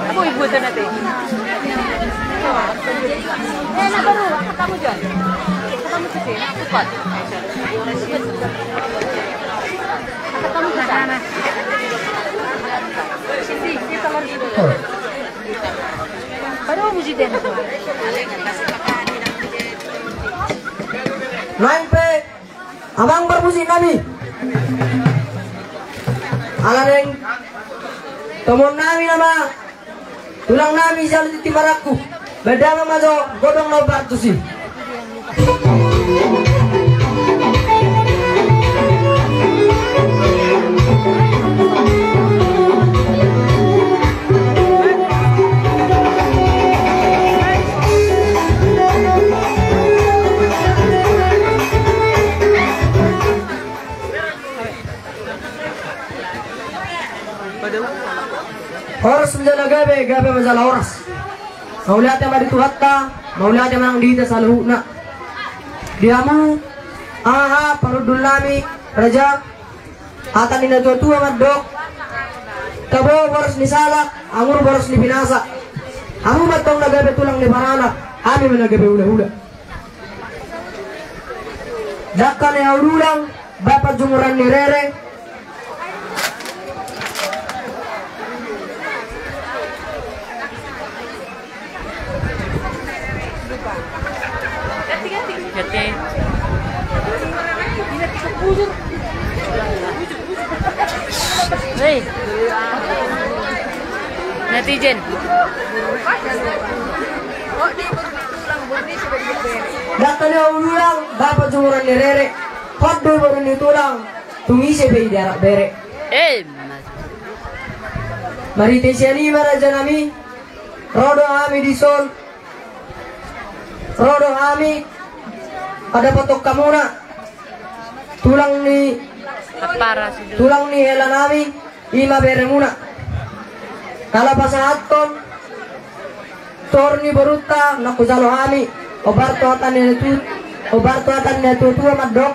Apa ibu itu nanti? Eh, nak baru, angkat kamu, Jon. Angkat kamu ke sini, aku kuat. Angkat kamu ke sana. Sini, sini, telur dulu. Baru mau jadi. Lain pe. Amang parmusik nami. Ala naeng tomon nami nama tulang nami sijalo tintin marangkup. Baen damang ma jo godang na umbahen tusi. Horas ma jala gabe, gabe ma jala horas. Mauliate ma di Tuhanta, mauliate ma nang di hita saluhutna. Di hamu, aha, parhundul nami, raja, hata ni natuatua mandok, tabo boras ni salak, angur boras ni pinasa. Hamu ma antong na gabe tulang ni baranak, hami ma na gabe hulahula. Dangka ni hau dulang, bapak jumuran ni rere. Hei. Netizen. Dangka ni hau dulang, bapak jumuran ni rere. Hot do boru ni tulang, tung ise pe i diarak bere. Eh, mas. Marhite sian i ma raja nami, ro do hami dison. Ro do hami, pada potong hamuna. Tulang ni, tulang ni hela nami, i ma beremuna. Nala pasahathon, tor ni borunta, na hujalo hami, obar tu hata ni tu, obar tu hata ni natuatua mandok.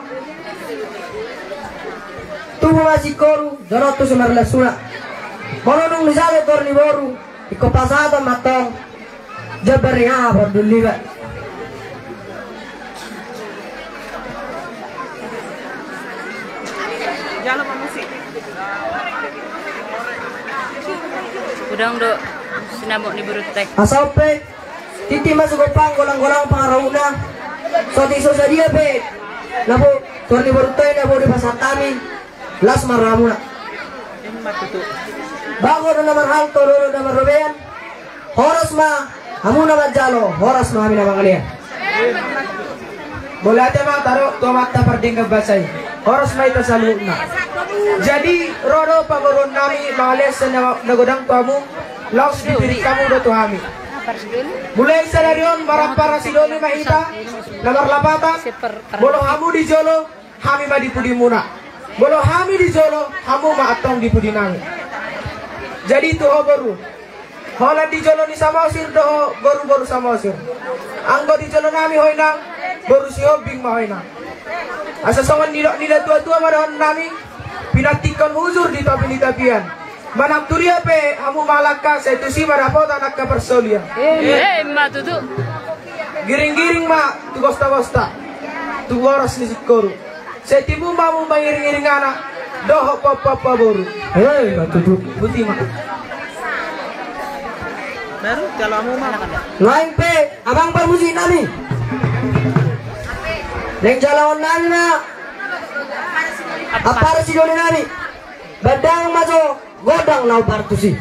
Tubu ma singkoru, jolo tusi marlasuna. Molo dung dijalo tor ni boru, Ingkon pasahaton ma antong jambar ni haha pardulian. Godang do sinamot ni borunta i. Asa on pe, tintin ma sugo panggolang-golang pangarahutna. Songon i so sadia pe na boi, tor ni borunta i na boi dipasahat hami. Las ma rohamuna. Bagot do na marhalto, dohot do na marrobean. Horas ma hamu na manjalo, horas ma hami na mangalean. Mauliate ma taruhon tu Amanta Pardenggan Basa i. Horas ma hita saluhutna. Jadi ro do pamoruon nami mangalean sian na godang tu hamu, laos dipirit hamu do tu hami. Mulai sadari on marampara sidoli ma hita na marlapatan. Molo hamu di jolo, hami ma di pudimuna. Molo hami di jolo, hamu ma antong di pudinami. Jadi tu ho boru, holan di jolo ni Samosir do ho boru-boru Samosir. Anggo di jolo nami ho inang, boru Sihombing ma ho inang. Asa songon nidok ni natua-tua ma dohonon nami, pinantikhon hujur di topi ni tapian. Manang tu dia pe hamu mangalangka, sai tusi ma dapotan angka parsaulian. Ima tutu. Giring-giring ma tu gosta-gosta, tu boras ni singkoru. Sai tibu ma hamu mangiring-iring anak dohot pahompu-pahompu boru. Ima tutu. Boti ma. Baru jalo hamu ma. Nuaeng pe, amang parmusik nami, naeng jaloon nami ma ampara sidoli nami. Bahen damang ma jo gondang na hombar tusi.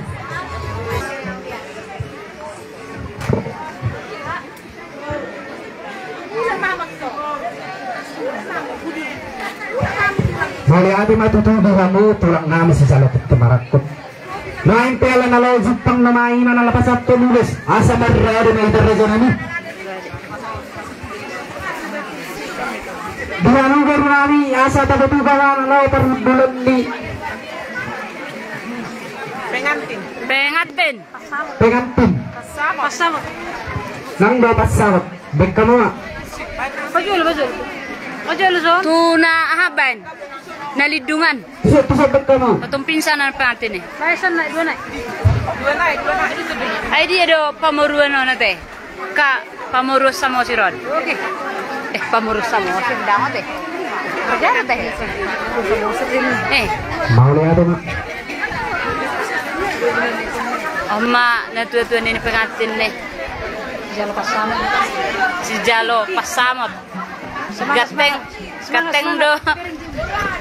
Mauliate ma tutu di hamu tulang nami sijalo tintin marangkup. Nuaeng pe ala na laho jumpang nama i ma na laho pasahathon ulos, asa marrade ma hita raja nami. Di hamu boru nami, asa taboto hita ma na laho parhundulon ni pengantin. Pengantin. Pengantin. Passamot. Nang do passamot. Bahen hamu ma. Pajolo, pajolo. Pajolo son. Tu na aha bahen? Na lindungan. Tuson, tuson, bahen hamu ma. Patung pingsan na pengantin i. Baesan na dua nai. Dua nai, dua nai. Ai dia do pamoruon on ate. Ka pamoruon Samosir on. Eh, pamoruon Samosir, dang ate. Raja do ate. Eh. Mauliate ma. On ma natua-tua ni pengantin i. Sijalo passamot. Sijalo passamot. Ganteng, ganteng do.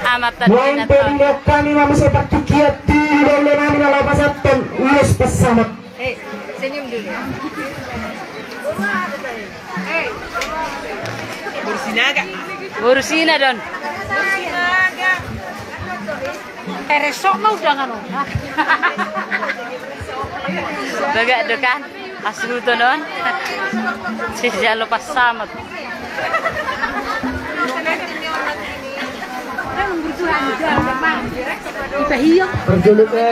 Amanta. Nuaeng pe dilehon hami ma muse partingkian tu hulahula nami na laho pasahathon ulos passamot. Eh, senyum dulu. Boru Sinaga. Boru Sinaga do on. Teresok ma undangan on. Bagak do kan. Asuhuton on. Sijalo passamot. Parjolo pe,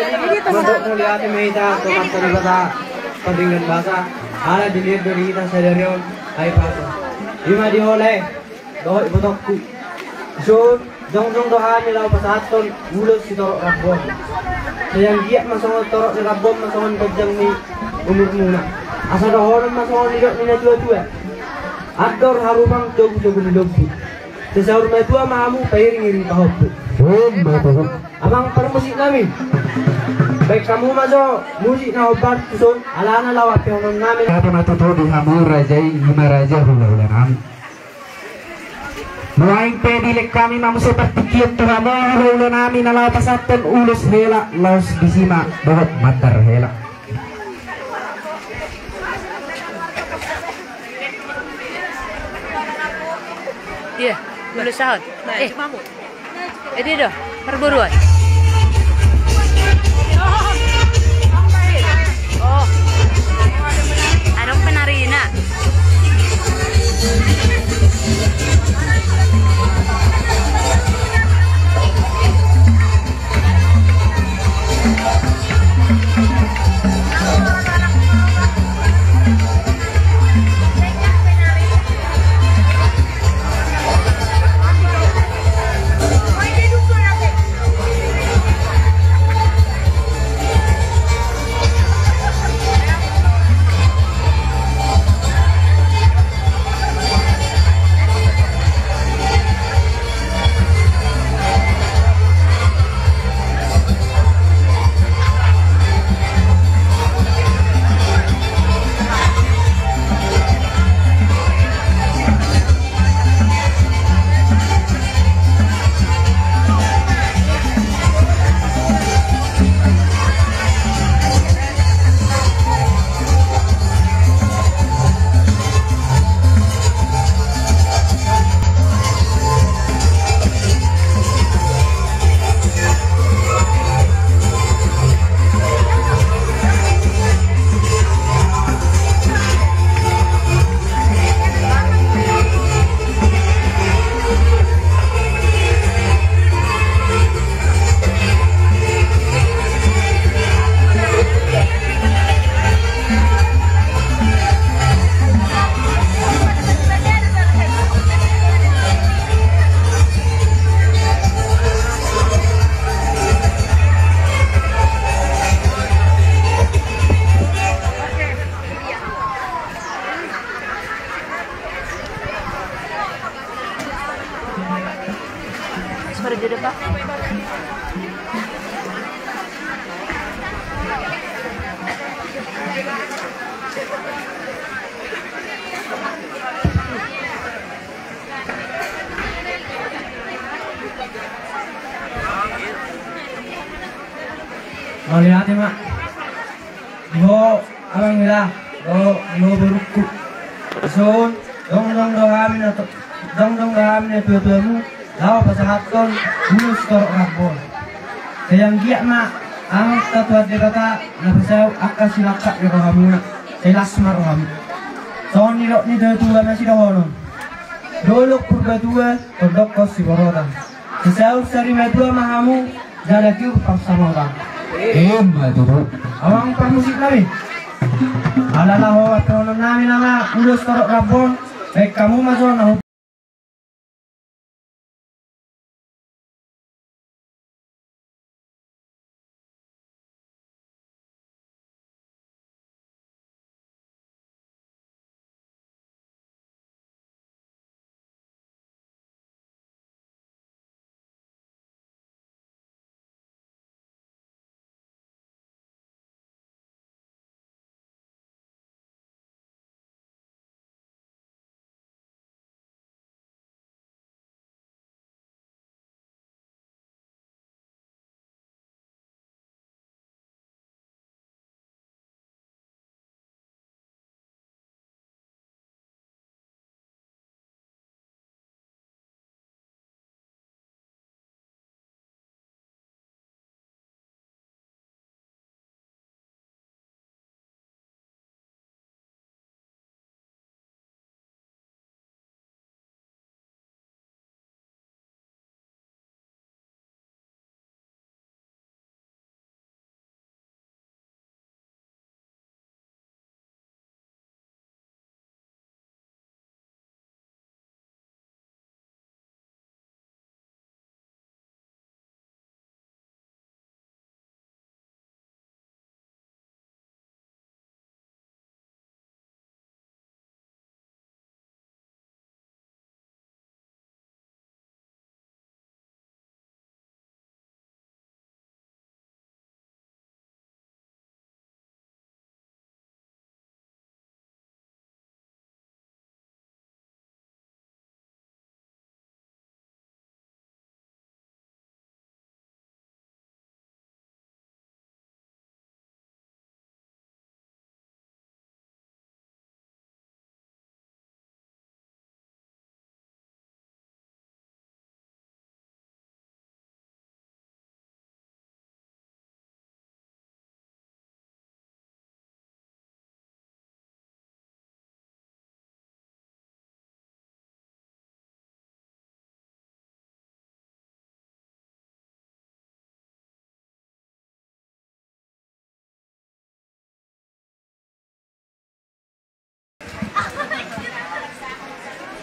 mauliate ma hita tu Amanta Debata Pardenggan Basa, ala dilehon do di hita sadari on aek pasu. Ima di ho lae dohot ibotongku. Dison jongjong do hami laho pasahathon ulos sitorop rambu on. Sai anggiat ma songon torop ni rambu on ma songon ganjang ni umurmuna. Asa dohonon ma songon nidok ni natua-tua: Andor harupang, togu-togu ni lombu. Sai saur matua ma hamu pairing-iring pahompu. Ima tutu. Amang parmusik nami, bahen hamu ma jo musik na hombar tuson, alana laho ampehonon nami. Mauliate ma tutu di hamu raja i, ima raja hulahula nami. Nuaeng pe dilehon hami ma muse partingkian tu hamu hulahula nami na laho pasahathon ulos hela, laos disi ma dohot mandar hela. Iya, ulos sahot. Eh. Edi do, parboruon. Oh. Adong penarina. Mauliate ma. Di ho amang hela, dohot di ho borungku. Dison, jongjong do hami na to-, jongjong do hami natuatuamu, laho pasahathon ulos torop rambon. Sai anggiat ma amanta Tuhan Debata na pasaut angka silangkap ni rohamuna, sai las ma rohamu. Songon nidok ni natuatua ma sidohonon. Dolok Purbatua, tondokkon siborotan. Sai saur sarimatua ma hamu, jala tiur pansamotan. Ima tutu. Amang parmusik nami. Ala laho dohonon nami nama ulos torop rambon, baen hamu ma jo na hu-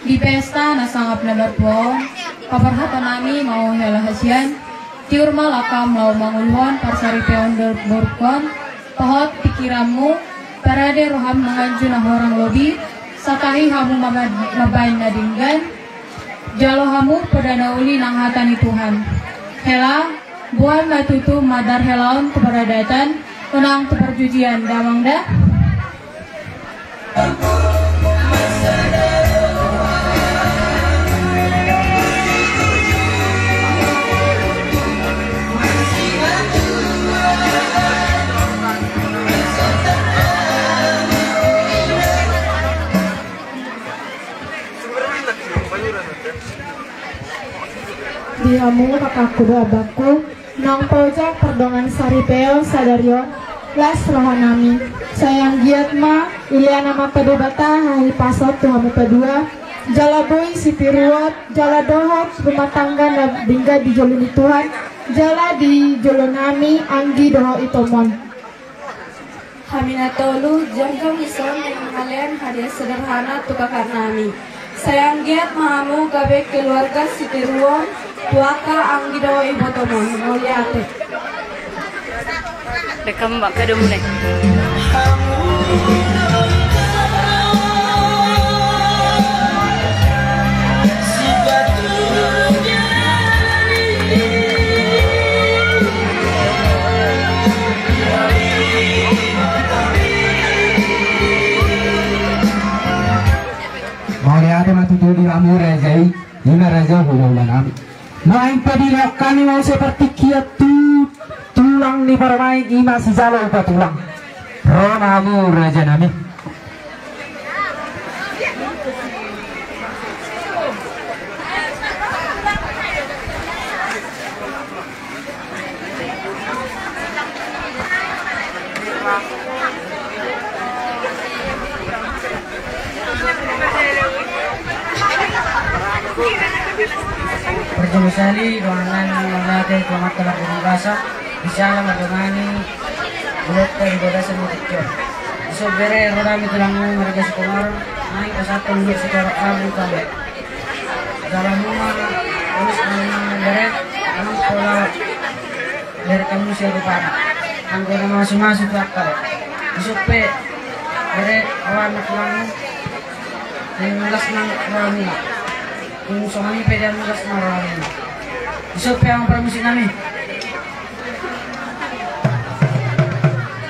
Di pesta na sangap na martua on, paborhaton nami ma ho hela hasian, tiur ma langkam laho manguluhon parsaripeon dolok borungkon, pohot pikiranmu, parade roham manganju na horong lobi, satahi hamu mambaen na denggan, jalo hamu poda na uli nang hata ni Tuhan. Hela, boan ma tutu mandar helaon tu paradatan, unang tu parjujian, damang da. Di hamu kakakku dohot abangku, naung paojak pardongan saripeon sadari on, las roha nami. Sai anggiat ma dilehon Amanta Debata hahipason tu hamu padua, jala boi sitiruon, jala dohot rumah tangga na denggan di jolo ni Tuhan, jala di jolo nami anggi dohot itomon. Hami na tolu, jongjong dison dengan malean hadiah sederhana tu kakak nami. Sai anggiat ma hamu gabe keluarga sitiruon tu angka anggi dohot ibotomon. Mauliate. Rekam bang, kada mulai. Mauliate ma tutu di hamu raja i, ima raja hulahula nami. Naeng pe dilehon hami ma seperti kiat tu, tu Tulang ni parumaen i ma sijalo upa tulang. Ro ma hamu raja nami. Parjolo sahali dongan nami mauliate tu Amanta Marga Basa, di siala mardongani. Ulos pe di bagasan mutikion. Dison bere ro hami tulang nami marga Situmorang, naeng pasahathon ulos sitorop rambu tu hamu. Jala hamu ma ulos na bere, amang pola bere hamu sian rupana. Anggo na mamasu-masu tu angka do. Dison pe bere ro hami tulang nami. Naeng las ma rohamuna. Tung songon i pe dia las ma rohamuna. Dison pe amang parmusik nami.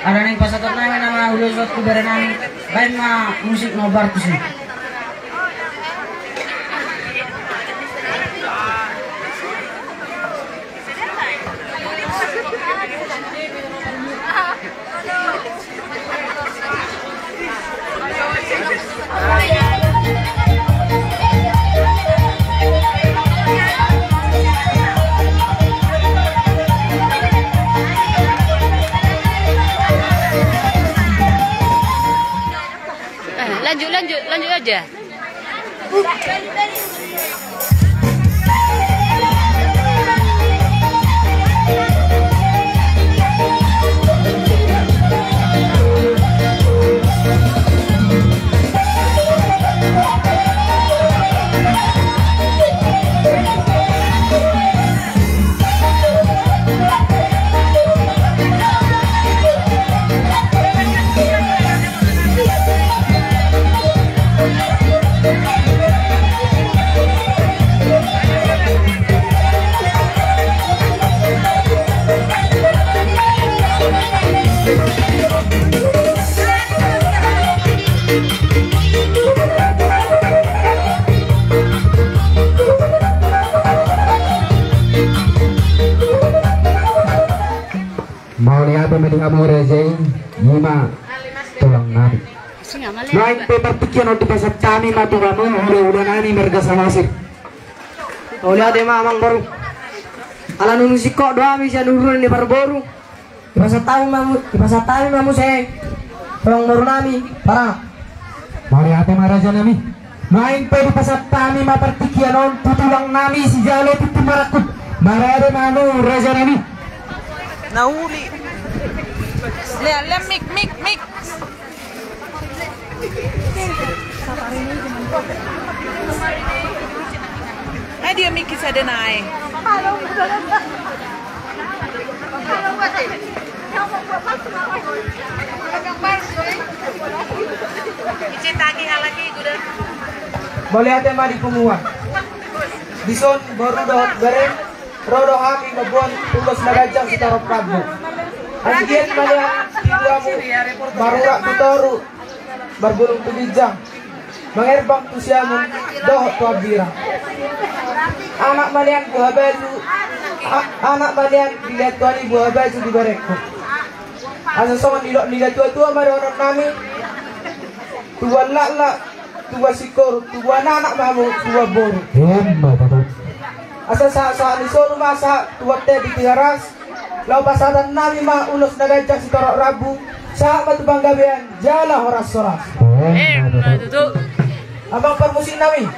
Ala naeng pasahaton nami nama ulos tu bere nami, baen ma musik na hombar tusi. Eh, lanjut, lanjut, lanjut aja. Mauliate ma di hamu raja i, i ma tulang nami. Naeng pe partingkian on dipasahat hami ma tu hamu hulahula nami marga Samosir. Mauliate ma amang boru. Ala nunga singkop do hami sian ururan ni parboru. Dipasahat hami ma mu-, dipasahat hami ma muse, amang boru nami, para. Mauliate ma raja nami. Naeng pe dipasahat hami ma partingkian on tu tulang nami sijalo tintin marangkup. Marade ma hamu raja nami. Na uli. Lea, lea, mik, mik, mik. Ai dia mik i sada nai. Mauliate ma di punguan. Dison boru dohot bere, ro do hami mamboan ulos na ganjang sitorop rambu. Anggiat ma lean tu hamu, marurat tu toru, marbulung tu ginjang, mangerbang tu siamun dohot tu hambirang. Anak ma lean buha baju, a-, anak ma lean dilehon Tuhan i buha baju di berengku. Asa songon nidok ni natuatua ma dohonon nami, tubuan laklak, tubuan singkoru, tubuan anak ma hamu, tubuan boru. Emma tutu. Asa sahat-sahat ni solu ma sahat tu bontean di Tigaras. Laho pasahaton nami ma ulos na ganjang sitorop rambu. Sahat ma tu panggabean jala horas-horas. Emma tutu. Amang parmusik nami.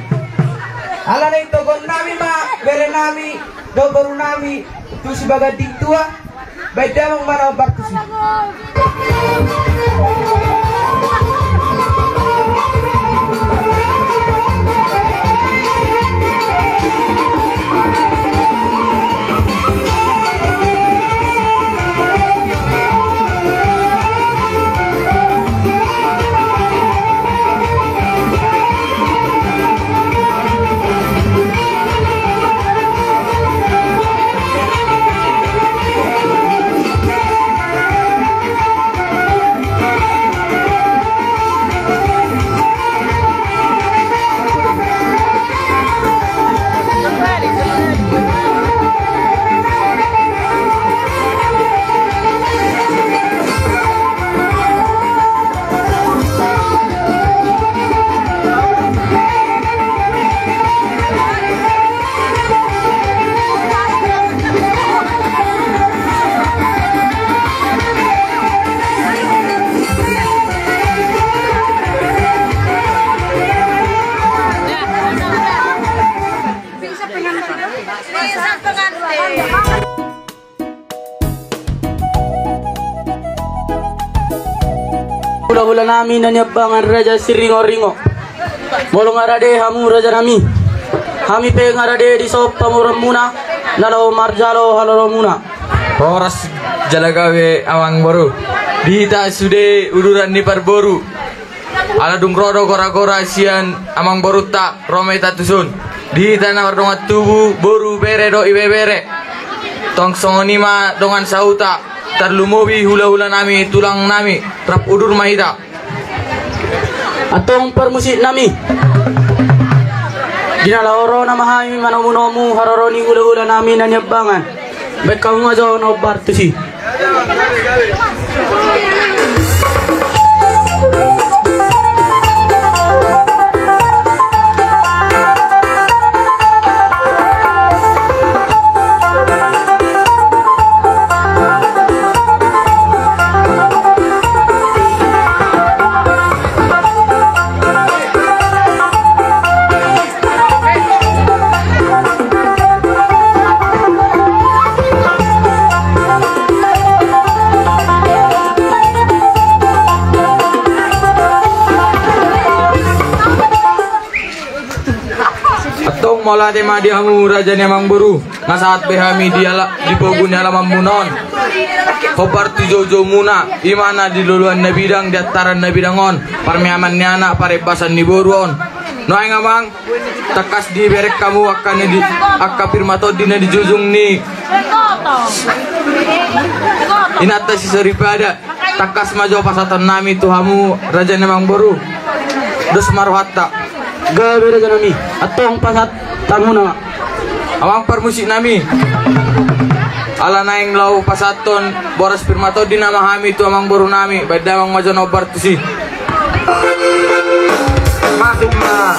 Ala naeng toguon nami ma bere nami dohot boru nami tu sibaganding tua. Baen damang ma na hombar tusi. Hulahula nami na niambangan Raja Siringoringo. Molo nga rade hamu raja nami, hami pe nga rade dison pamoruonmuna na laho marjalo halolomuna. Horas jala gabe amangboru. Di hita sude uduran ni parboru. Ala dung ro do goragora sian amangborunta ro ma hita tuson. Di hita na mardongan tubu, boru, bere dohot ibebere. Tong songon i ma dongan sahuta, tarlumobi hulahula nami, tulang nami, rap udur ma hita. Antong parmusik nami, di na laho ro nama hami manomunomu haroro ni hulahula nami na niambangan. Baen hamu ma jo na hombar tusi. Antong mauliate ma di hamu raja ni amangboru. Nga sahat be hami di ala, di pogu ni alamanmuna on. Hombar tu joujoumuna, i ma na di loloan na bidang, di antaran na bidang on, parmeaman ni anak, parembasan ni boru on. Nuaeng amang, tangkas dibereng hamu angka na di, angka pir matondi na di jujung ni inanta si soripada. Tangkas ma jo pasahaton nami tu hamu raja ni amangboru. Dos ma rohanta. Gabe raja nami, antong pasahat hamu nama. Amang parmusik nami. Ala naeng laho pasahathon boras pir matondi nama hami tu amangboru nami, baen damang ma jo na hombar tusi. Masuk ma.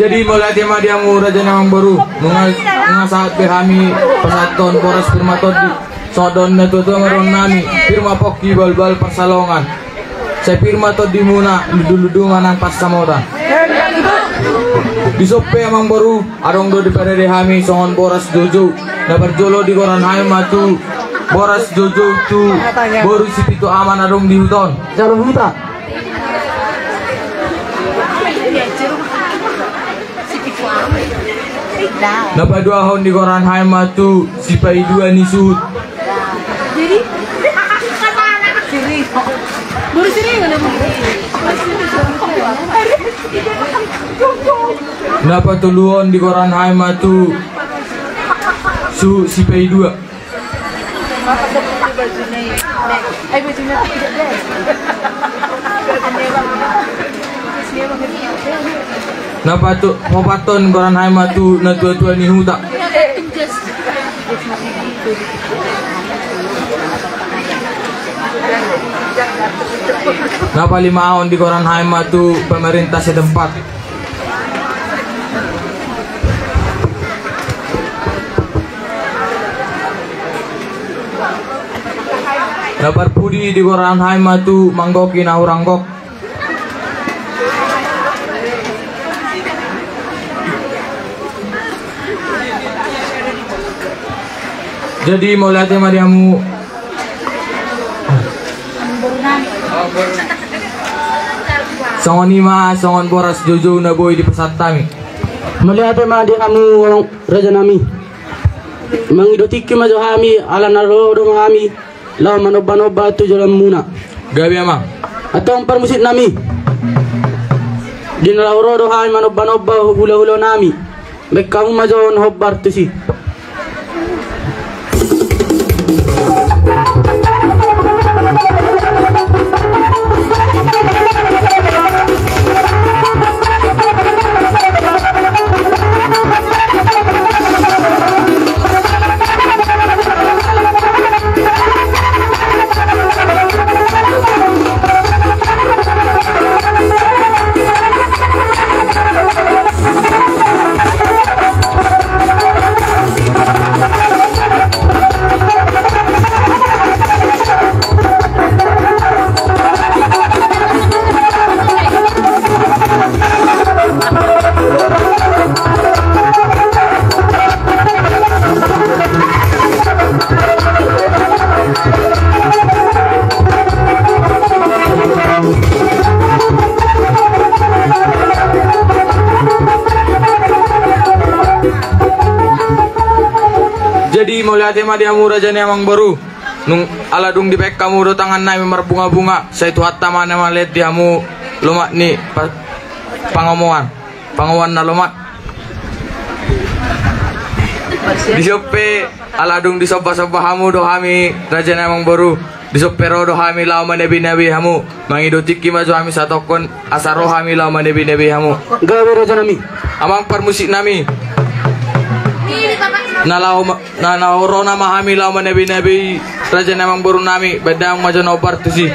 Jadi mauliate ma di hamu raja ni amangboru, nunga, nunga sahat be hami pasahathon boras pir matondi. Songon na tuatua ma dohonon nami, pir ma pongki balbal parsalongan. Sai pir ma tondimuna, lundulundu ma nang pansamotan. Dison pe amangboru, adong do diparade hami songon boras joujou. Na parjolo digoran hami ma tu boras joujou tu boru Sipitu Ama na adong di huta on. Jalo huta. Na paduahon digoran hami ma tu sipaidua ni suhut. Na patoluhon digoran hami ma tu suhut sipaidua. Na patu, paopathon goran hami ma tu na tuatua ni huta. Na palimahon digoran hami ma tu pamarenta setempat. Na parpudi digoran hami ma tu manggohi na hurang gok. Jadi mauliate ma di hamu. Songon i ma songon boras joujou na boi dipasahat hami. Mauliate ma di hamu raja nami. Mangido tingki ma jo hami, ala na ro do ma hami laho manomba-nomba tu joloanmuna. Gabe, amang. Antong parmusiknami, di na laho ro do hami manomba-nomba hula-hulanami. Baen hamu ma jo na hombar tusi. Jadi mauliate ma di hamu raja ni amangboru. Nunga ala dung dibaen hamu do tangannami marbunga-bunga, sai Tuhanta ma na mangalean di hamu lomak ni pa-, pangomoan, pangomoan na lomak. Dison pe ala dung disomba-somba hamu do hami raja ni amangboru, dison pe ro do hami laho manebi-nebi hamu. Mangido tingki ma jo hami satongkin asa ro hami laho manebi-nebi hamu. Gabe, rajanami. Amang parmusiknami. Na laho ma-, na, na ro nama hami laho manebi-nebi raja ni amangborunami, baen damang ma jo na hombar tusi.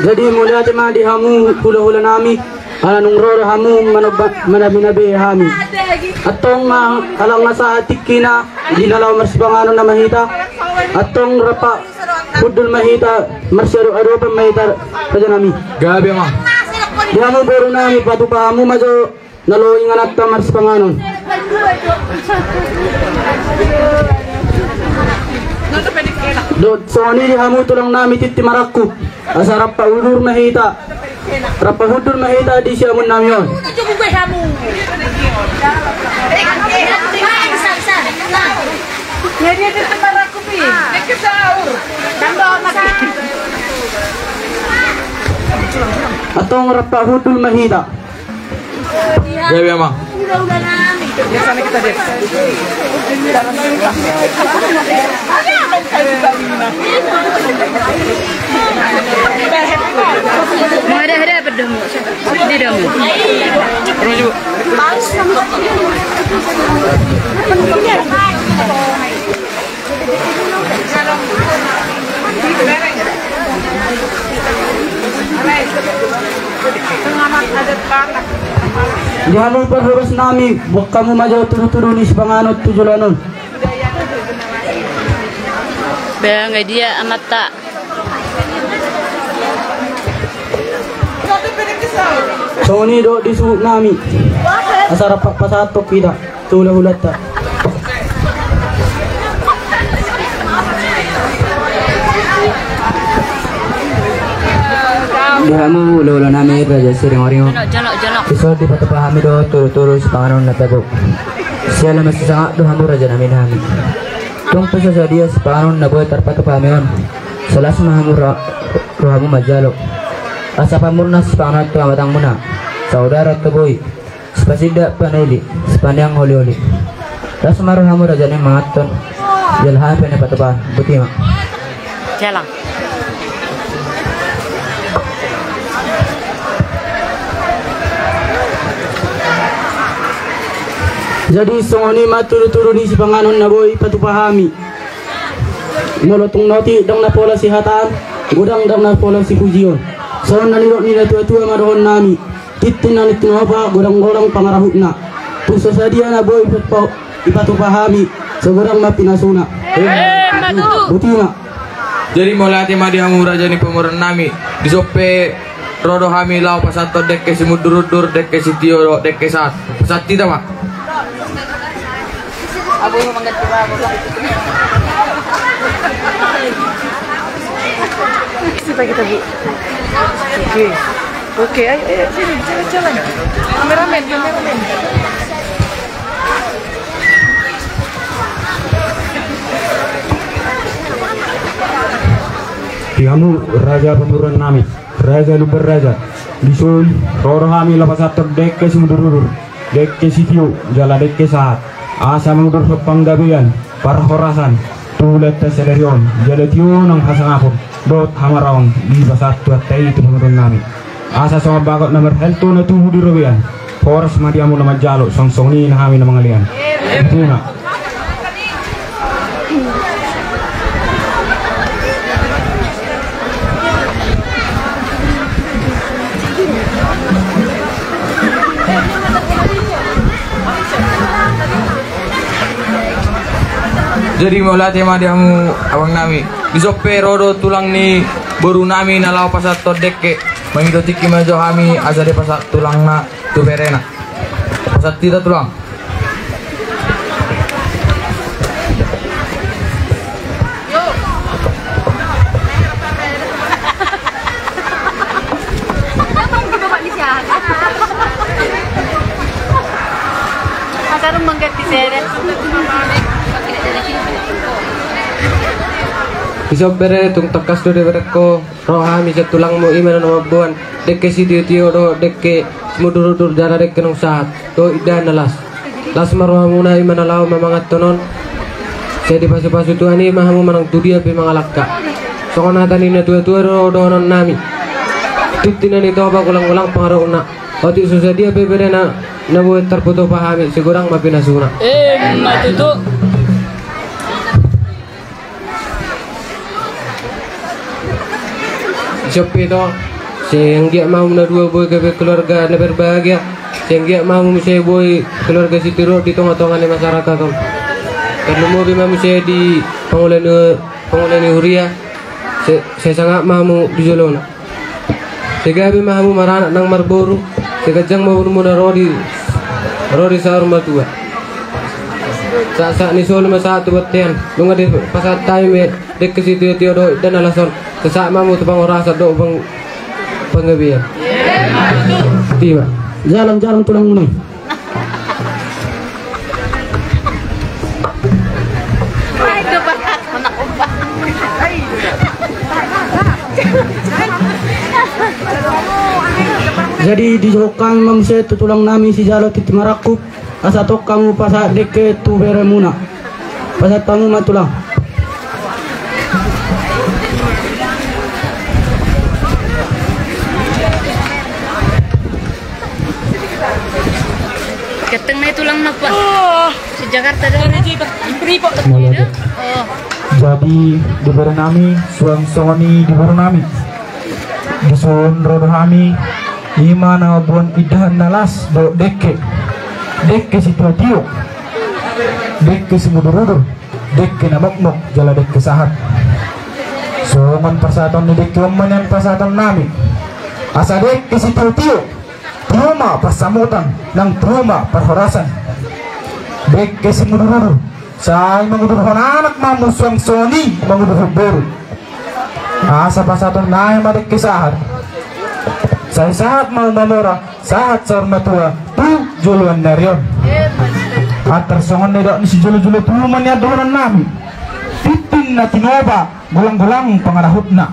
Jadi mauliate ma di hamu hula-hula nami, ala nunga ro hamu manoba-, manabe-nabe hami. Antong ma, ala nga sahat tingkina, di na laho marsipanganon nama hita. Antong rap hundul ma hita, marsiadop-adopan ma hita, raja nami. Gabe ma. Di hamu boru nami, patupa hamu ma jo na loas ingananta marsipanganon. Dohot songon i di hamu tulang nami tintin marangkup, asa rap pahudur ma hita. Rap pahundul ma hita di siamun nami on. Antong rap pahundul ma hita. Gabe ma. Menghadap-hadap dong. Di dong. Di hamu parhobas nami, boan hamu ma jo tudu-tudu ni sipanganon tu joloan on. Ba nga dia amanta. Songon i do di suhut nami. Asa rap pasahathon hita. Hulahulanta. Di hamu hulahula nami Raja Siringoringo. Dison dipatupa hami do tudutudu sipanganon na tabo. Siala masisangap do hamu raja nami nami. Tung pe so sadia sipanganon na boi tarpatupa hami on, sai las ma hamu ro-, rohamu manjalo. Asa pamurnas sipanganon tu hamatangmuna. Saudara tu boi. Sipasindak panili, sipaneang holioli. Las ma rohamu raja nami manganhon. Jala hami pe na patupahon. Boti ma. Jalang. Jadi songon i ma tudutudu ni sipanganon na boi patupa hami. Molo tung na otik ndang na pola sihataan, godang ndang na pola sipujion. Songon na nidok ni natuatua ma dohonon nami. Tintin na nitinopa godanggodang pangarahutna. Tung so sadia na boi pe ipatupa hami, sai godang ma pinasuna. Boti ma. Jadi mauliate ma di hamu raja ni pamoruon nami. Dison pe ro do hami laho pasahathon dengke simundurundur, dengke sitio dohot dengke sahat. Pasahat hita ma. Abu mangganti babo. Sita kita, Bu. Oke. Oke, ayo, ayo, sini, jalan, jalan. Kameramen, kameramen. Di hamu raja pamoruon nami. Raja Lumban Raja. Dison ro do hami laho pasahathon dengke simundurudur, dengke sitio jala dengke sahat, asa mangudurhon panggabean, parhorasan tu hulaanta sadari on, jala tio nang hasangapon dohot hamaraon dipasahat Tuhanta i tu pamoruon nami. Asa songon bagot na marhalto na tubu di robean. Horas ma di hamu na manjalo, songon i na hami na mangalean. Boti ma. Jadi mauliate ma di hamu abang nami. Dison pe ro do tulang ni boru nami na laho pasahathon dengke. Mangido tingki ma jo hami asa dipasahat tulangna tu berena. Pasahat hita tulang. Dison bere, tung tangkas do diberengko. Ro hami sian tulangmu, i ma na mamboan dengke sitiotio dohot dengke simudurudur jala dengke naung sahat dohot indahan na las. Las ma rohamuna, i ma na laho mamanganhon on. Sai dipasupasu Tuhan i ma hamu manang tu dia pe mangalangka. Songon hata ni natuatua do dohonon nami. Tintin na nitopa golanggolang pangarahutna. Otik so sadia pe berena na boi tarpatupa hami, sai godang ma pinasuna. Emma tutu. Dison pe ito, sai anggiat ma hamu na dua boi gabe keluarga na berbahagia, sai anggiat ma hamu muse boi keluarga sitiruon di tongatonga ni masyarakat on. Tarlumobi ma muse di pangula ni, pangula ni huria, sai, sai sangap ma hamu di jolona. Sai gabe ma hamu maranak nang marboru, sai ganjang ma umurmuna ro di, ro di saur matua. Sahat, sahat ni solu ma sahat tu bontean, nunga dipasahat hami ma dengke sitiotio dohot indahan na las on, sai sahat ma hamu tu parhorasan dohot pang-, panggabean. Boti ma. Jalang, jalang tulangmuna i. Jadi dijohon hami ma muse tu tulang nami sijalo tintin marangkup, asa tong hamu pasahat dengke tu beremuna. Pasahat hamu ma tulang. Ganteng na i tulang na pa. Oh. Si Jakarta do. Dari Jakarta. Freeport. Oh. Jadi di bere nami suang songon i di boru nami. Dison ro do hami, i ma na mamboan indahan na las dohot dengke. Dengke sitiotio. Dengke simudurudur. Dengke na mokmok jala dengke sahat. Songon parsahaton ni dengke on ma nian pasahaton nami. Asa dengke sitiotio. Tio ma pansamotan nang tio ma parhorasan. Dengke simudurudur. Sai mangudurhon anak ma musang soni mangudurhon boru. Asa pasahaton nai ma dengke sahat. Sai sahat ma umak mora, sahat saur matua tu joloan ni ari on. Antar songon na didok ni sijolojolo tubu ma nian dohonon nami. Tintin na tinopa, golang-golang pangarahutna.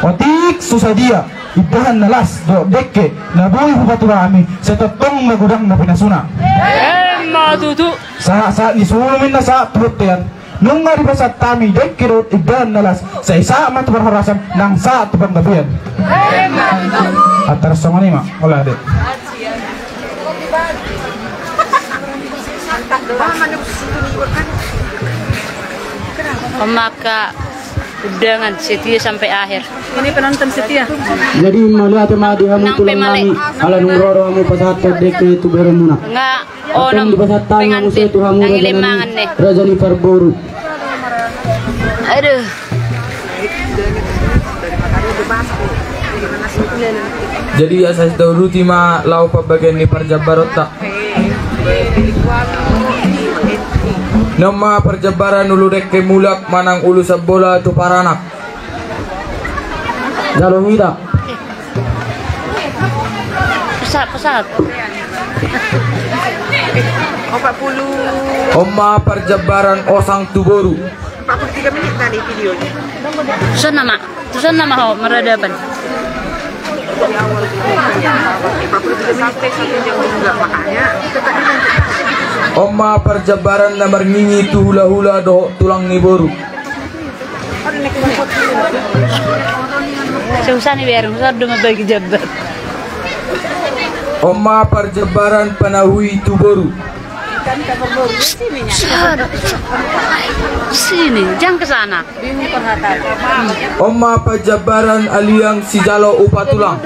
Otik so sadia indahan na las dohot dengke na boi hupatura hami, sai tongtong ma godang na pinasuna. Emma tutu. Sahat-sahat ni solu ma inna sahat tu bontean. Nunga dipasahat hami dengke dohot indahan na las, sai sahat ma tu parhorasan nang sahat tu panggabean. Antar songon i ma, olo ate. Emma angka undangan setia sampai akhir. Ini penonton setia. Jadi mauliate ma di hamu tulang nami, ala nunga ro hamu pasahathon dengke tu beremuna. Antong dipasahat hami muse tu hamu raja ni, raja ni parboru. Aduh. Jadi asa sitauduti ma laho pambagian ni parjambaronta. Nunga ma parjambaran ulu dengke mulak manang ulu sambola tu paranak. Jalo hita. Pesawat, pesawat. Opat puluh. On ma parjambaran osang tu boru. Empat puluh tiga menit tadi videonya. Tuson nama, tuson nama ho maradapan. Empat puluh tiga menit, satu jam juga, makanya kita tadi lanjut. On ma parjambaran na marngingi tu hulahula dohot tulang ni boru. Susah ni biar, susah do mambagi jambar. On ma parjambaran panahui tu boru. Sini, jangan ke sana. On ma parjambaran aliang sijalo upa tulang.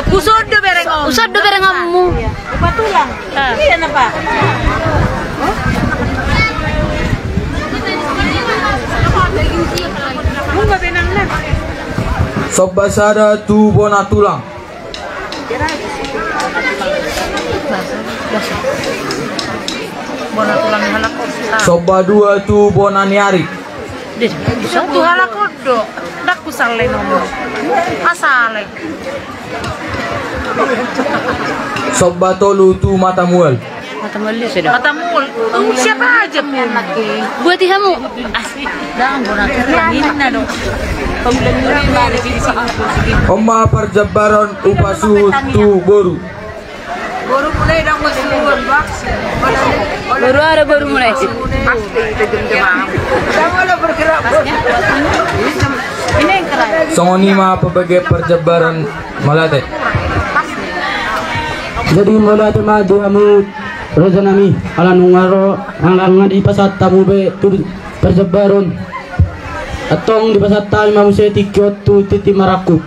Usodo bereng om. Usodo bereng ommu. Upa tulang. Ah. Iya, napa? Nunga benang na. Somba sada tu bona tulang. Bona tulang ni halak on. Somba dua tu bona ni ari. Deh, tu halak on do. Ndak kusale nono. Asale. Somba tolu tu mata mual. Mata mual dia sudah. Mata mual. Siapa aja pun. Buat i hamu. On ma parjambaran upa suhut tu boru. Boru mulai dang masuhut. Boru ada boru mulai. Pasti itu jam-jam. Sama lo bergerak boru. Ini yang keren. Songon i ma pambagian parjambaran. Mauliate. Jadi mauliate ma di hamu raja nami, ala nunga ro, ala nunga dipasahat hamu be tu parjambaran. Antong dipasahat hami ma muse tingki on tu tintin marangkup.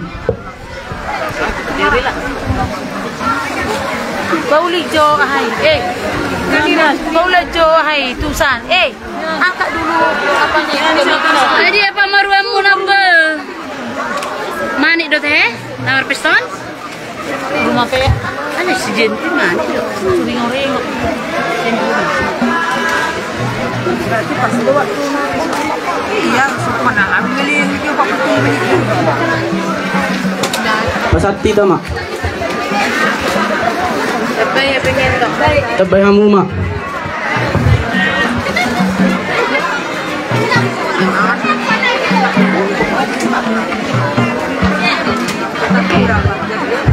Pauli jo ahai, eh. Pauli jo ahai, tusan, eh. Angkat dulu apa nih? Jadi apa maruanmu nambel? Manik do te, nawar pison? Rumah pe. Ada si Jen di mana? Suring orang. Berarti pas itu waktu. Iya, mana? Ambil yang itu, Pak Ketua, beli itu. Pasati tama. Tabai hamu ma.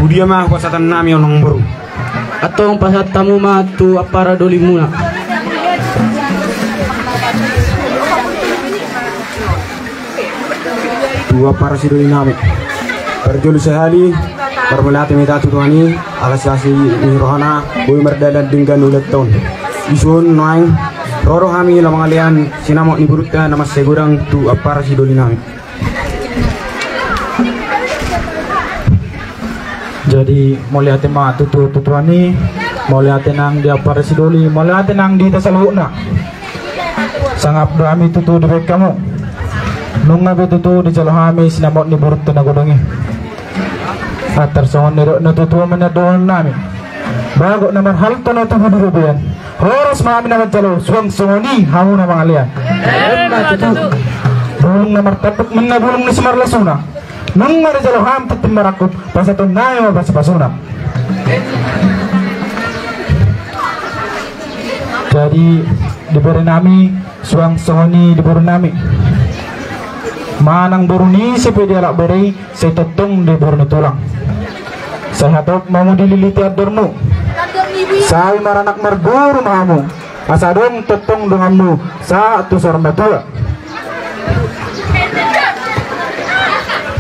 Hudia ma pasahaton nami on, amang boru? Antong pasahat hamu ma tu ampara dolimuna. Tu ampara sidoli nami. Parjolo sahali, marmauliate ma hita tu Tuhan i, ala siasi ni rohana, boi mardalan denggan ulaonta on. Dison nuaeng, ro do hami laho mangalean sinamot ni borunta na mansai godang tu ampara sidoli nami. Jadi mauliate ma tutu tu Tuhan i, mauliate nang di ampara sidoli, mauliate nang di hita saluhutna. Sangap do hami tutu dibahen hamu. Nunga be tutu dijalo hami sinamot ni borunta na godang i. Antar songon na nidok ni natuatua ma nian dohonon nami. Bagot na marhalto na tubu di robean. Horas ma hami na manjalo, suang songon i hamu na mangalean. Emma tutu. Bulung na martambuk ninna bulung ni simarlasuna. Nunga dijalo hami tintin marangkup, pasahaton nami ma pasupasuna. Jadi, di bere nami, suang songon i di boru nami. Manang boru ni ise pe dialap bere i, sai tongtong do i boru ni tulang. Sai hatop ma hamu dililiti andormu. Sai maranak marboru ma hamu. Asa adong tongtong donganmu sahat tu saur matua.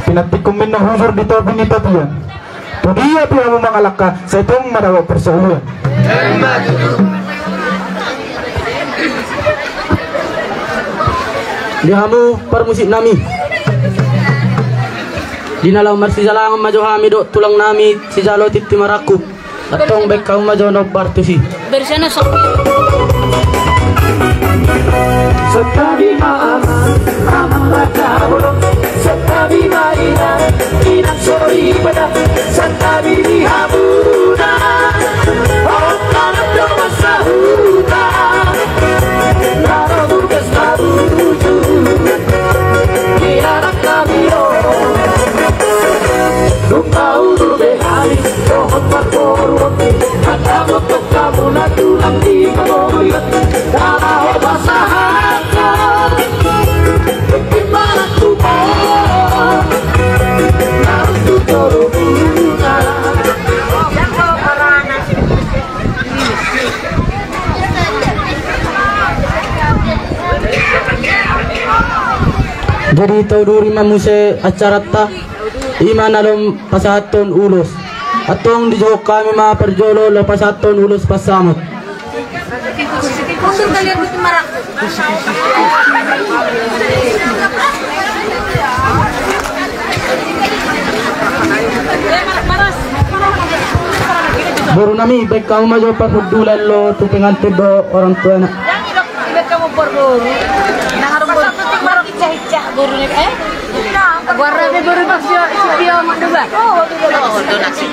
Pinantikkon ma ninna hujur di topi ni tapian. Tu dia pe hamu mangalangka, sai tong ma dapot parsaulian. Di hamu parmusik nami, di na laho marsijalangan ma jo hami dohot tulang nami sijalo tintin marangkup. Antong baen hamu ma jo na hombar tusi. Bersana sok. Santabi ma amang, amang raja bolon. Santabi ma inang, inang soripada. Santabi di hamuna, hot na mandok sahuta. Na ro burgas na burju, di anak nami on. Dung tau do be hami dohot parboruon, mangkaboto hamu na tulang di pangolian. Dala ho pasahathon, tingki manang tu pol, na tu jolo buluna. Jadi tauduri ma muse acaranta. Ima na laho pasahathon ulos. Antong dijou hami ma parjolo laho pasahathon ulos pansamot. Boru nami, baen hamu ma jo parhundulan laho tu pengantin dohot orang tuana. Ibaen hamu parboru. Nang adong boru. Ica-ica boru ni, eh? Guarna pe boru Pak Sio, Sio Mando ba. Oh, do nak Sio.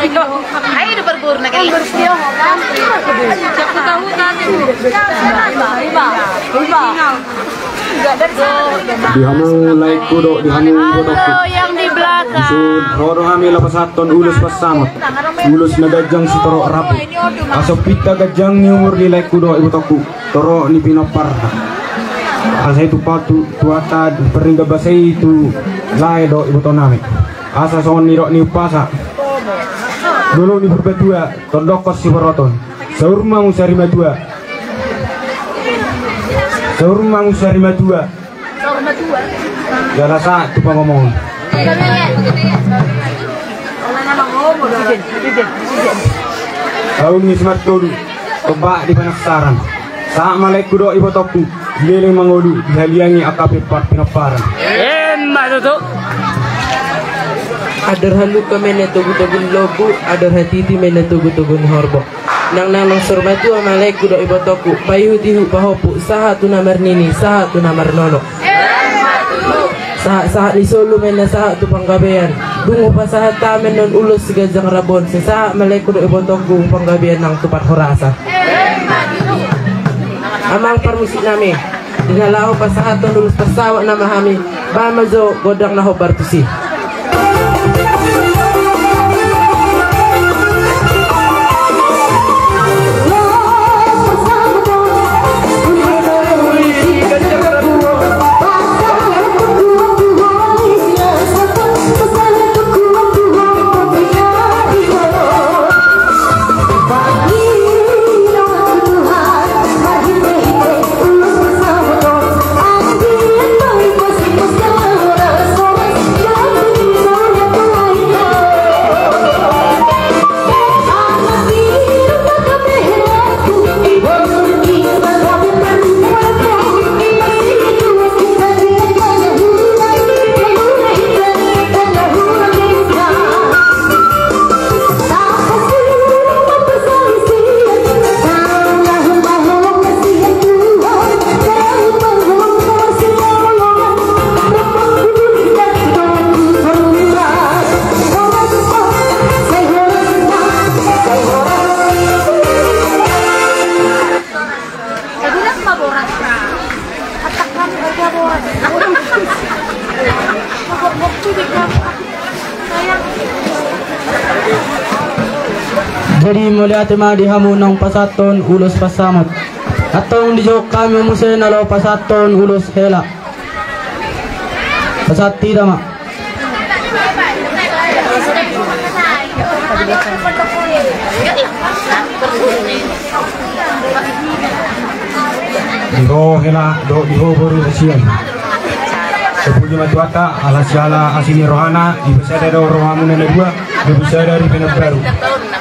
Ayo do parboru na geli. Boru Sio. Aku tahu tadi. Iba, iba, iba. Di hamu laengku dohot di hamu ibotongku. Yang di belakang. Dison ro do hami laho pasahathon ulos pansamot. Ulos na ganjang sitorop rambu. Asa umpinta ganjang ni umur ni laengku dohot ibotongku. Torop ni pinompar. Asa i tu patu, tu hata, pardenggan basa i tu lae dohot iboto nami. Asa songon nidok ni umpasa. Dolok ni Purbatua, tondokkon siboroton. Saur ma muse ari matua. Saur ma muse ari matua. Jala sahat tu pangomoan. Aung ni simartolu, tombak di panansaran. Sahat ma laengku dohot ibotongku, dileleng mangolu, dihaliangi angka pe parpinomparan. Emma tutu. Andor halumpang ma ninna togutogu ni lombu, andor hatiti ma ninna togutogu ni horbo. Nang nang nang saur matua ma laengku dohot ibotongku, paihutihut pahompu, sahat tu na marnini, sahat tu na marnono. Sahat, sahat ni solu ma ninna sahat tu panggabean. Dung hupasahat hami annon ulos siganjang rambu on, sai sahat ma laengku dohot ibotongku panggabean nang tu parhorasan. Amang parmusik nami, di na laho pasahathon ulos pansamot nama hami, baen ma jo gondang na hombar tusi. Jadi mauliate ma di hamu naung pasahathon ulos pansamot. Antong dijou hami muse na laho pasahathon ulos hela. Pasahat hita ma. Di ho hela dohot di ho boru hasian. Sapuji ma Tuhanta ala siala asi ni rohana, dipasada do rohamuna na dua, dohot sada ripe na baru.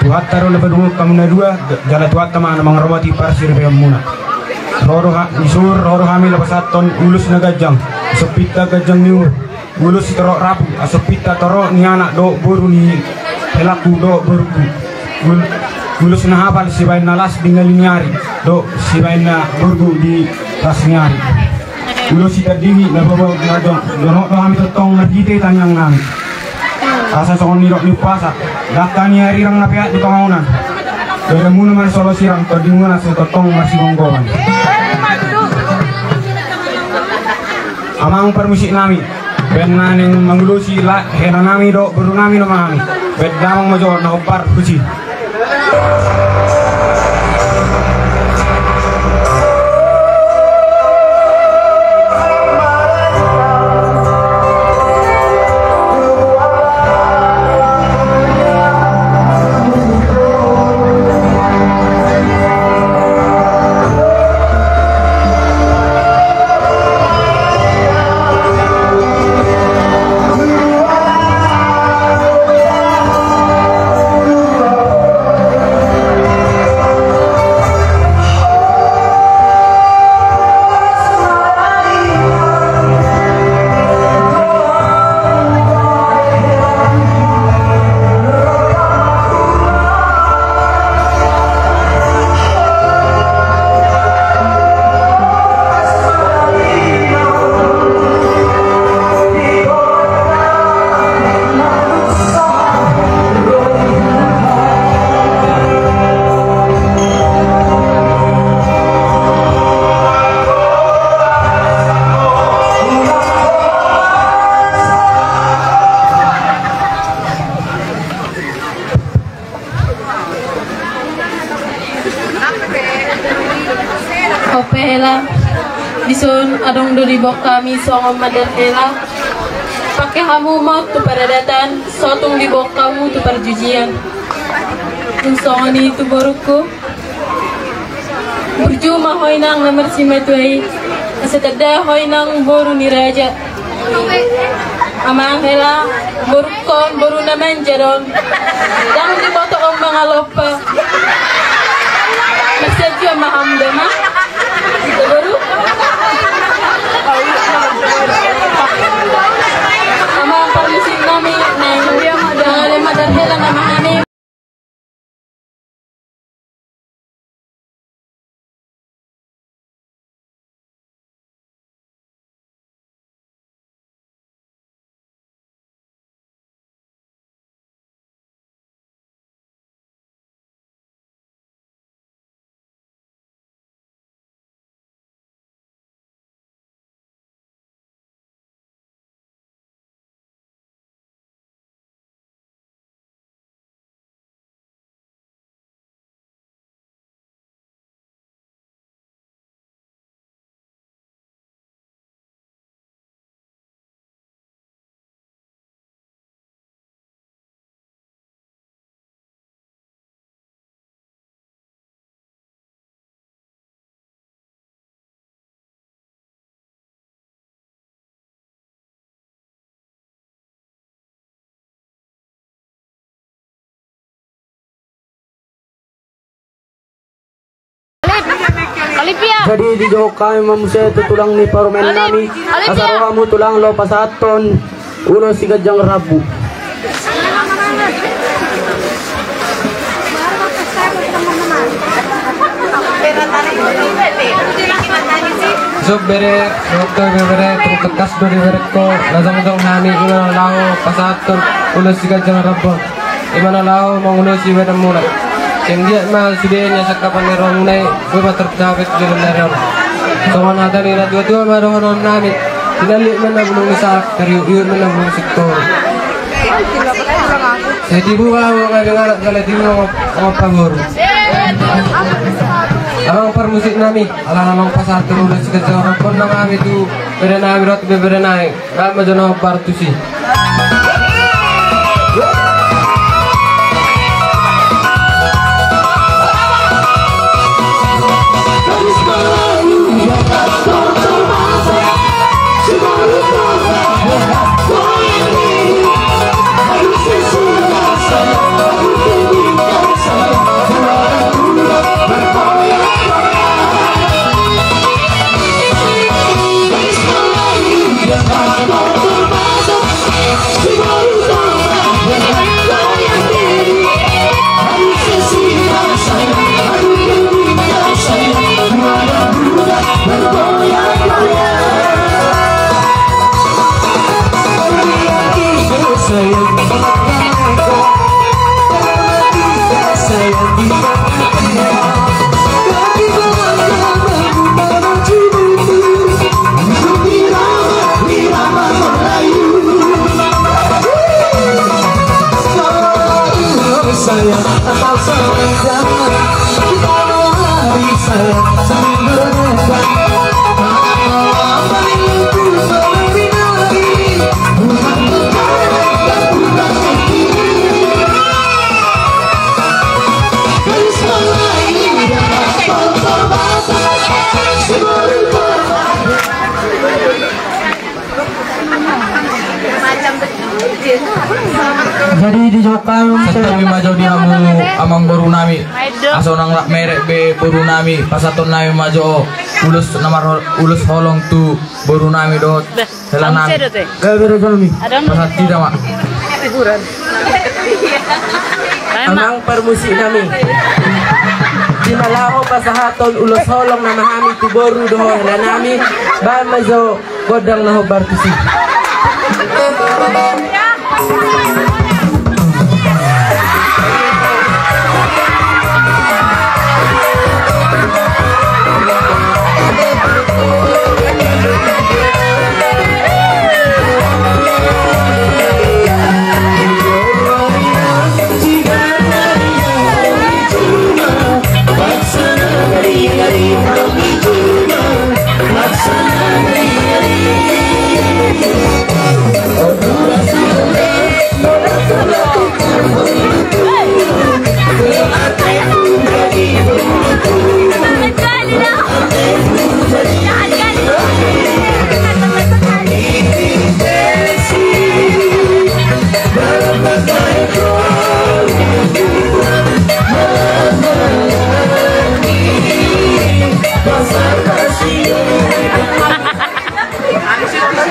Tuhanta do na padomu hamu na dua, jala Tuhanta ma na mangaramoti parsiripeonmuna. Ro do ha, isur, ro do hami laho pasahathon ulos na ganjang, sompitna ganjang ni umur. Ulos sitorop rapu, asa sompitna torop ni anak dohot boru ni helangku dohot borungku. Ul-, ulos na hapal sibaen na las di ngali ni ari, dohot sibaen na borngin di las ni ari. Ulos sitandingi na paboa na jonok, jonok do hami tongtong marhite tangiang nami. Asa songon nidok ni umpasa, dangka ni arirang na peak di pangaonan. Dohononmuna ma na solo sirang, tondimuna asa tongtong marsigomgoman. Amang parmusik nami, baen na naeng mangulosi la, hela nami dohot boru nami nama hami. Baen damang ma jo na hombar puji. Ope hela, dison adong do diboan hami songon mandar hela. Pake hamu ma tu paradatan, so tung diboan hamu tu parjujian. Tung songon i tu borungku. Burju ma ho inang na marsimatua i, asa tanda ho inang boru ni raja. Amang hela, borungkon boru na manja do on. Ndang diboto on mangalompa. Marsianjuan ma hamu da amang. Boru. Amang parmusik nami, naeng mangale mandar hela nama hami. Jadi dijou hami ma muse tu tulang ni parumaen nami. Asa ro hamu tulang laho pasahathon ulos siganjang rambu. Sup bere, dokter bere, tung tangkas do diberengko, na jongjong hami ima na laho pasahathon ulos siganjang rambu. Ima na laho mangulosi badanmuna. Sai anggiat ma sude na sangkapan ni rohamuna i, boi ma tarcapai tu joloan ni ari on. Songon hata ni natuatua ma dohonon nami: Tinallik ma na bulung ni sahat, tariukiuk ma na bulung singkoru. Sai dibuka ma nami anak, jala dibuka ma paboru. Amang parmusik nami, ala naung pasahat ulos sian hami, dohonon nami tu bere nami dohot ibebere nami: Baen ma jo na hombar tusi. Jadi dijouhon hami ma jo di hamu amangboru nami, asa unang lak merek be boru nami, pasahaton nami ma jo ulos na marhol-, ulos holong tu boru nami dohot hela nami. Gabe do nami. Pasahat hita ma. Amang parmusik nami, di na laho pasahaton ulos holong nama hami tu boru dohot hela nami, baen ma jo gondang na hombar tusi.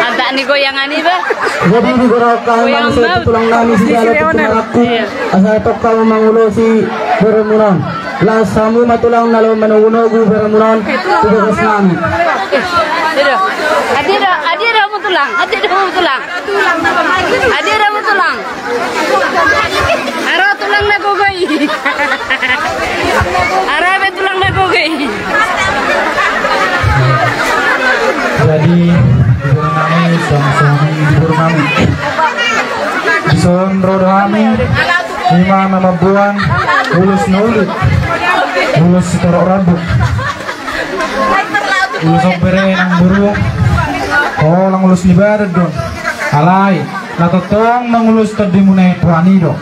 Antak ni goyangan i ba. Jadi digorakan goyang manusia maut. Tulang nami sijalo tu Leoner. Tumaraku. Iya. Asa tongka mangulosi beremuna on. Las hamu ma tulang na laho manogunogu beremuna on tu bagas nami. Adia do, adia do, adia do hamu tulang, adia do hamu tulang. Adia do hamu tulang. Aro tulang na gogo i. Aro be tulang na gogo i. Jadi, di boru nami, songon i di boru nami. Dison ro do hami, ima na mamboan ulos na uli, ulos sitorop rambu. Ulos on bere nang boru, holan ulos ni badan do on. Alai na tongtong mangulos tondimuna i Tuhan i do.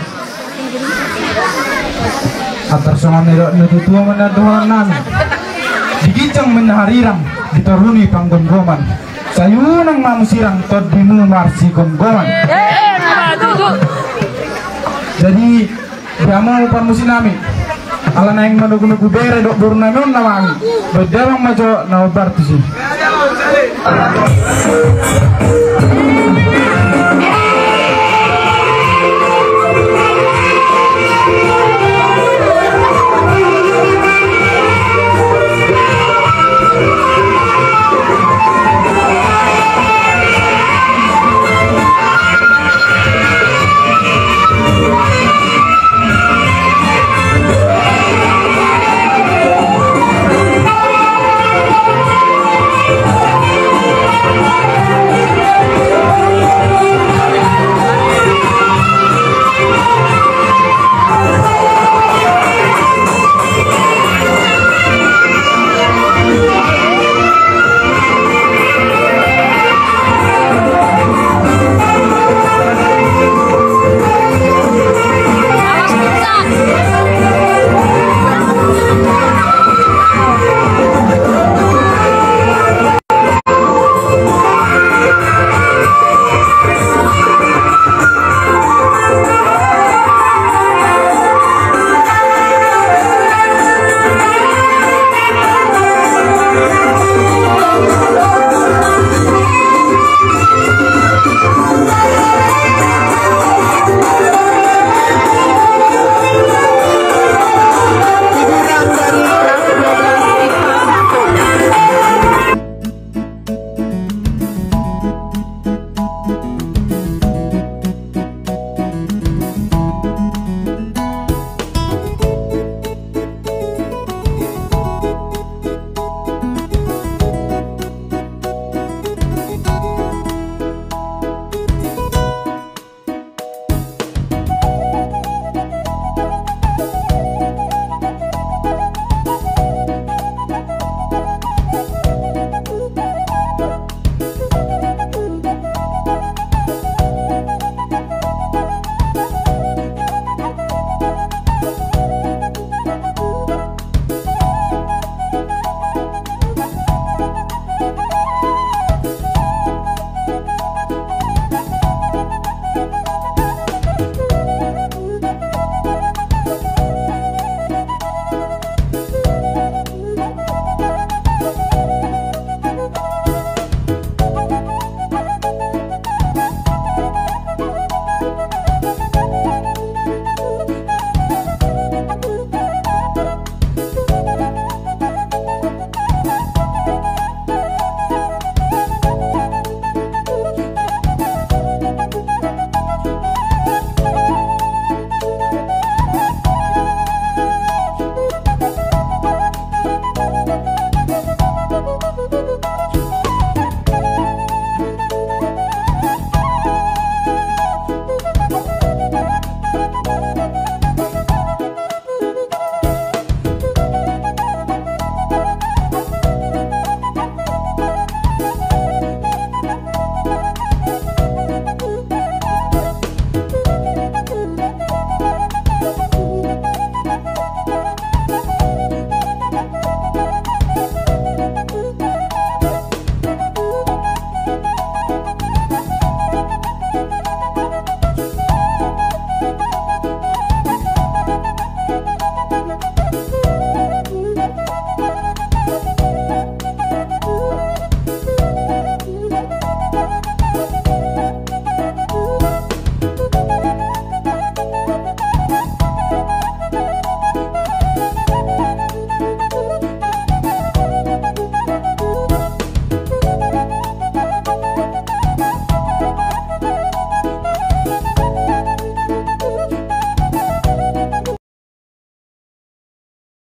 Antar songon na nidok ni natuatua ma na dohonon nami. Di ginjang ma na harirang, di toru ni panggomgoman. Sai unang ma hamu sirang, tondimu marsigomgoman. Jadi, di hamu parmusik nami, ala naeng manogunogu bere dohot boru nami on nama hami, baen damang ma jo na hombar tusi.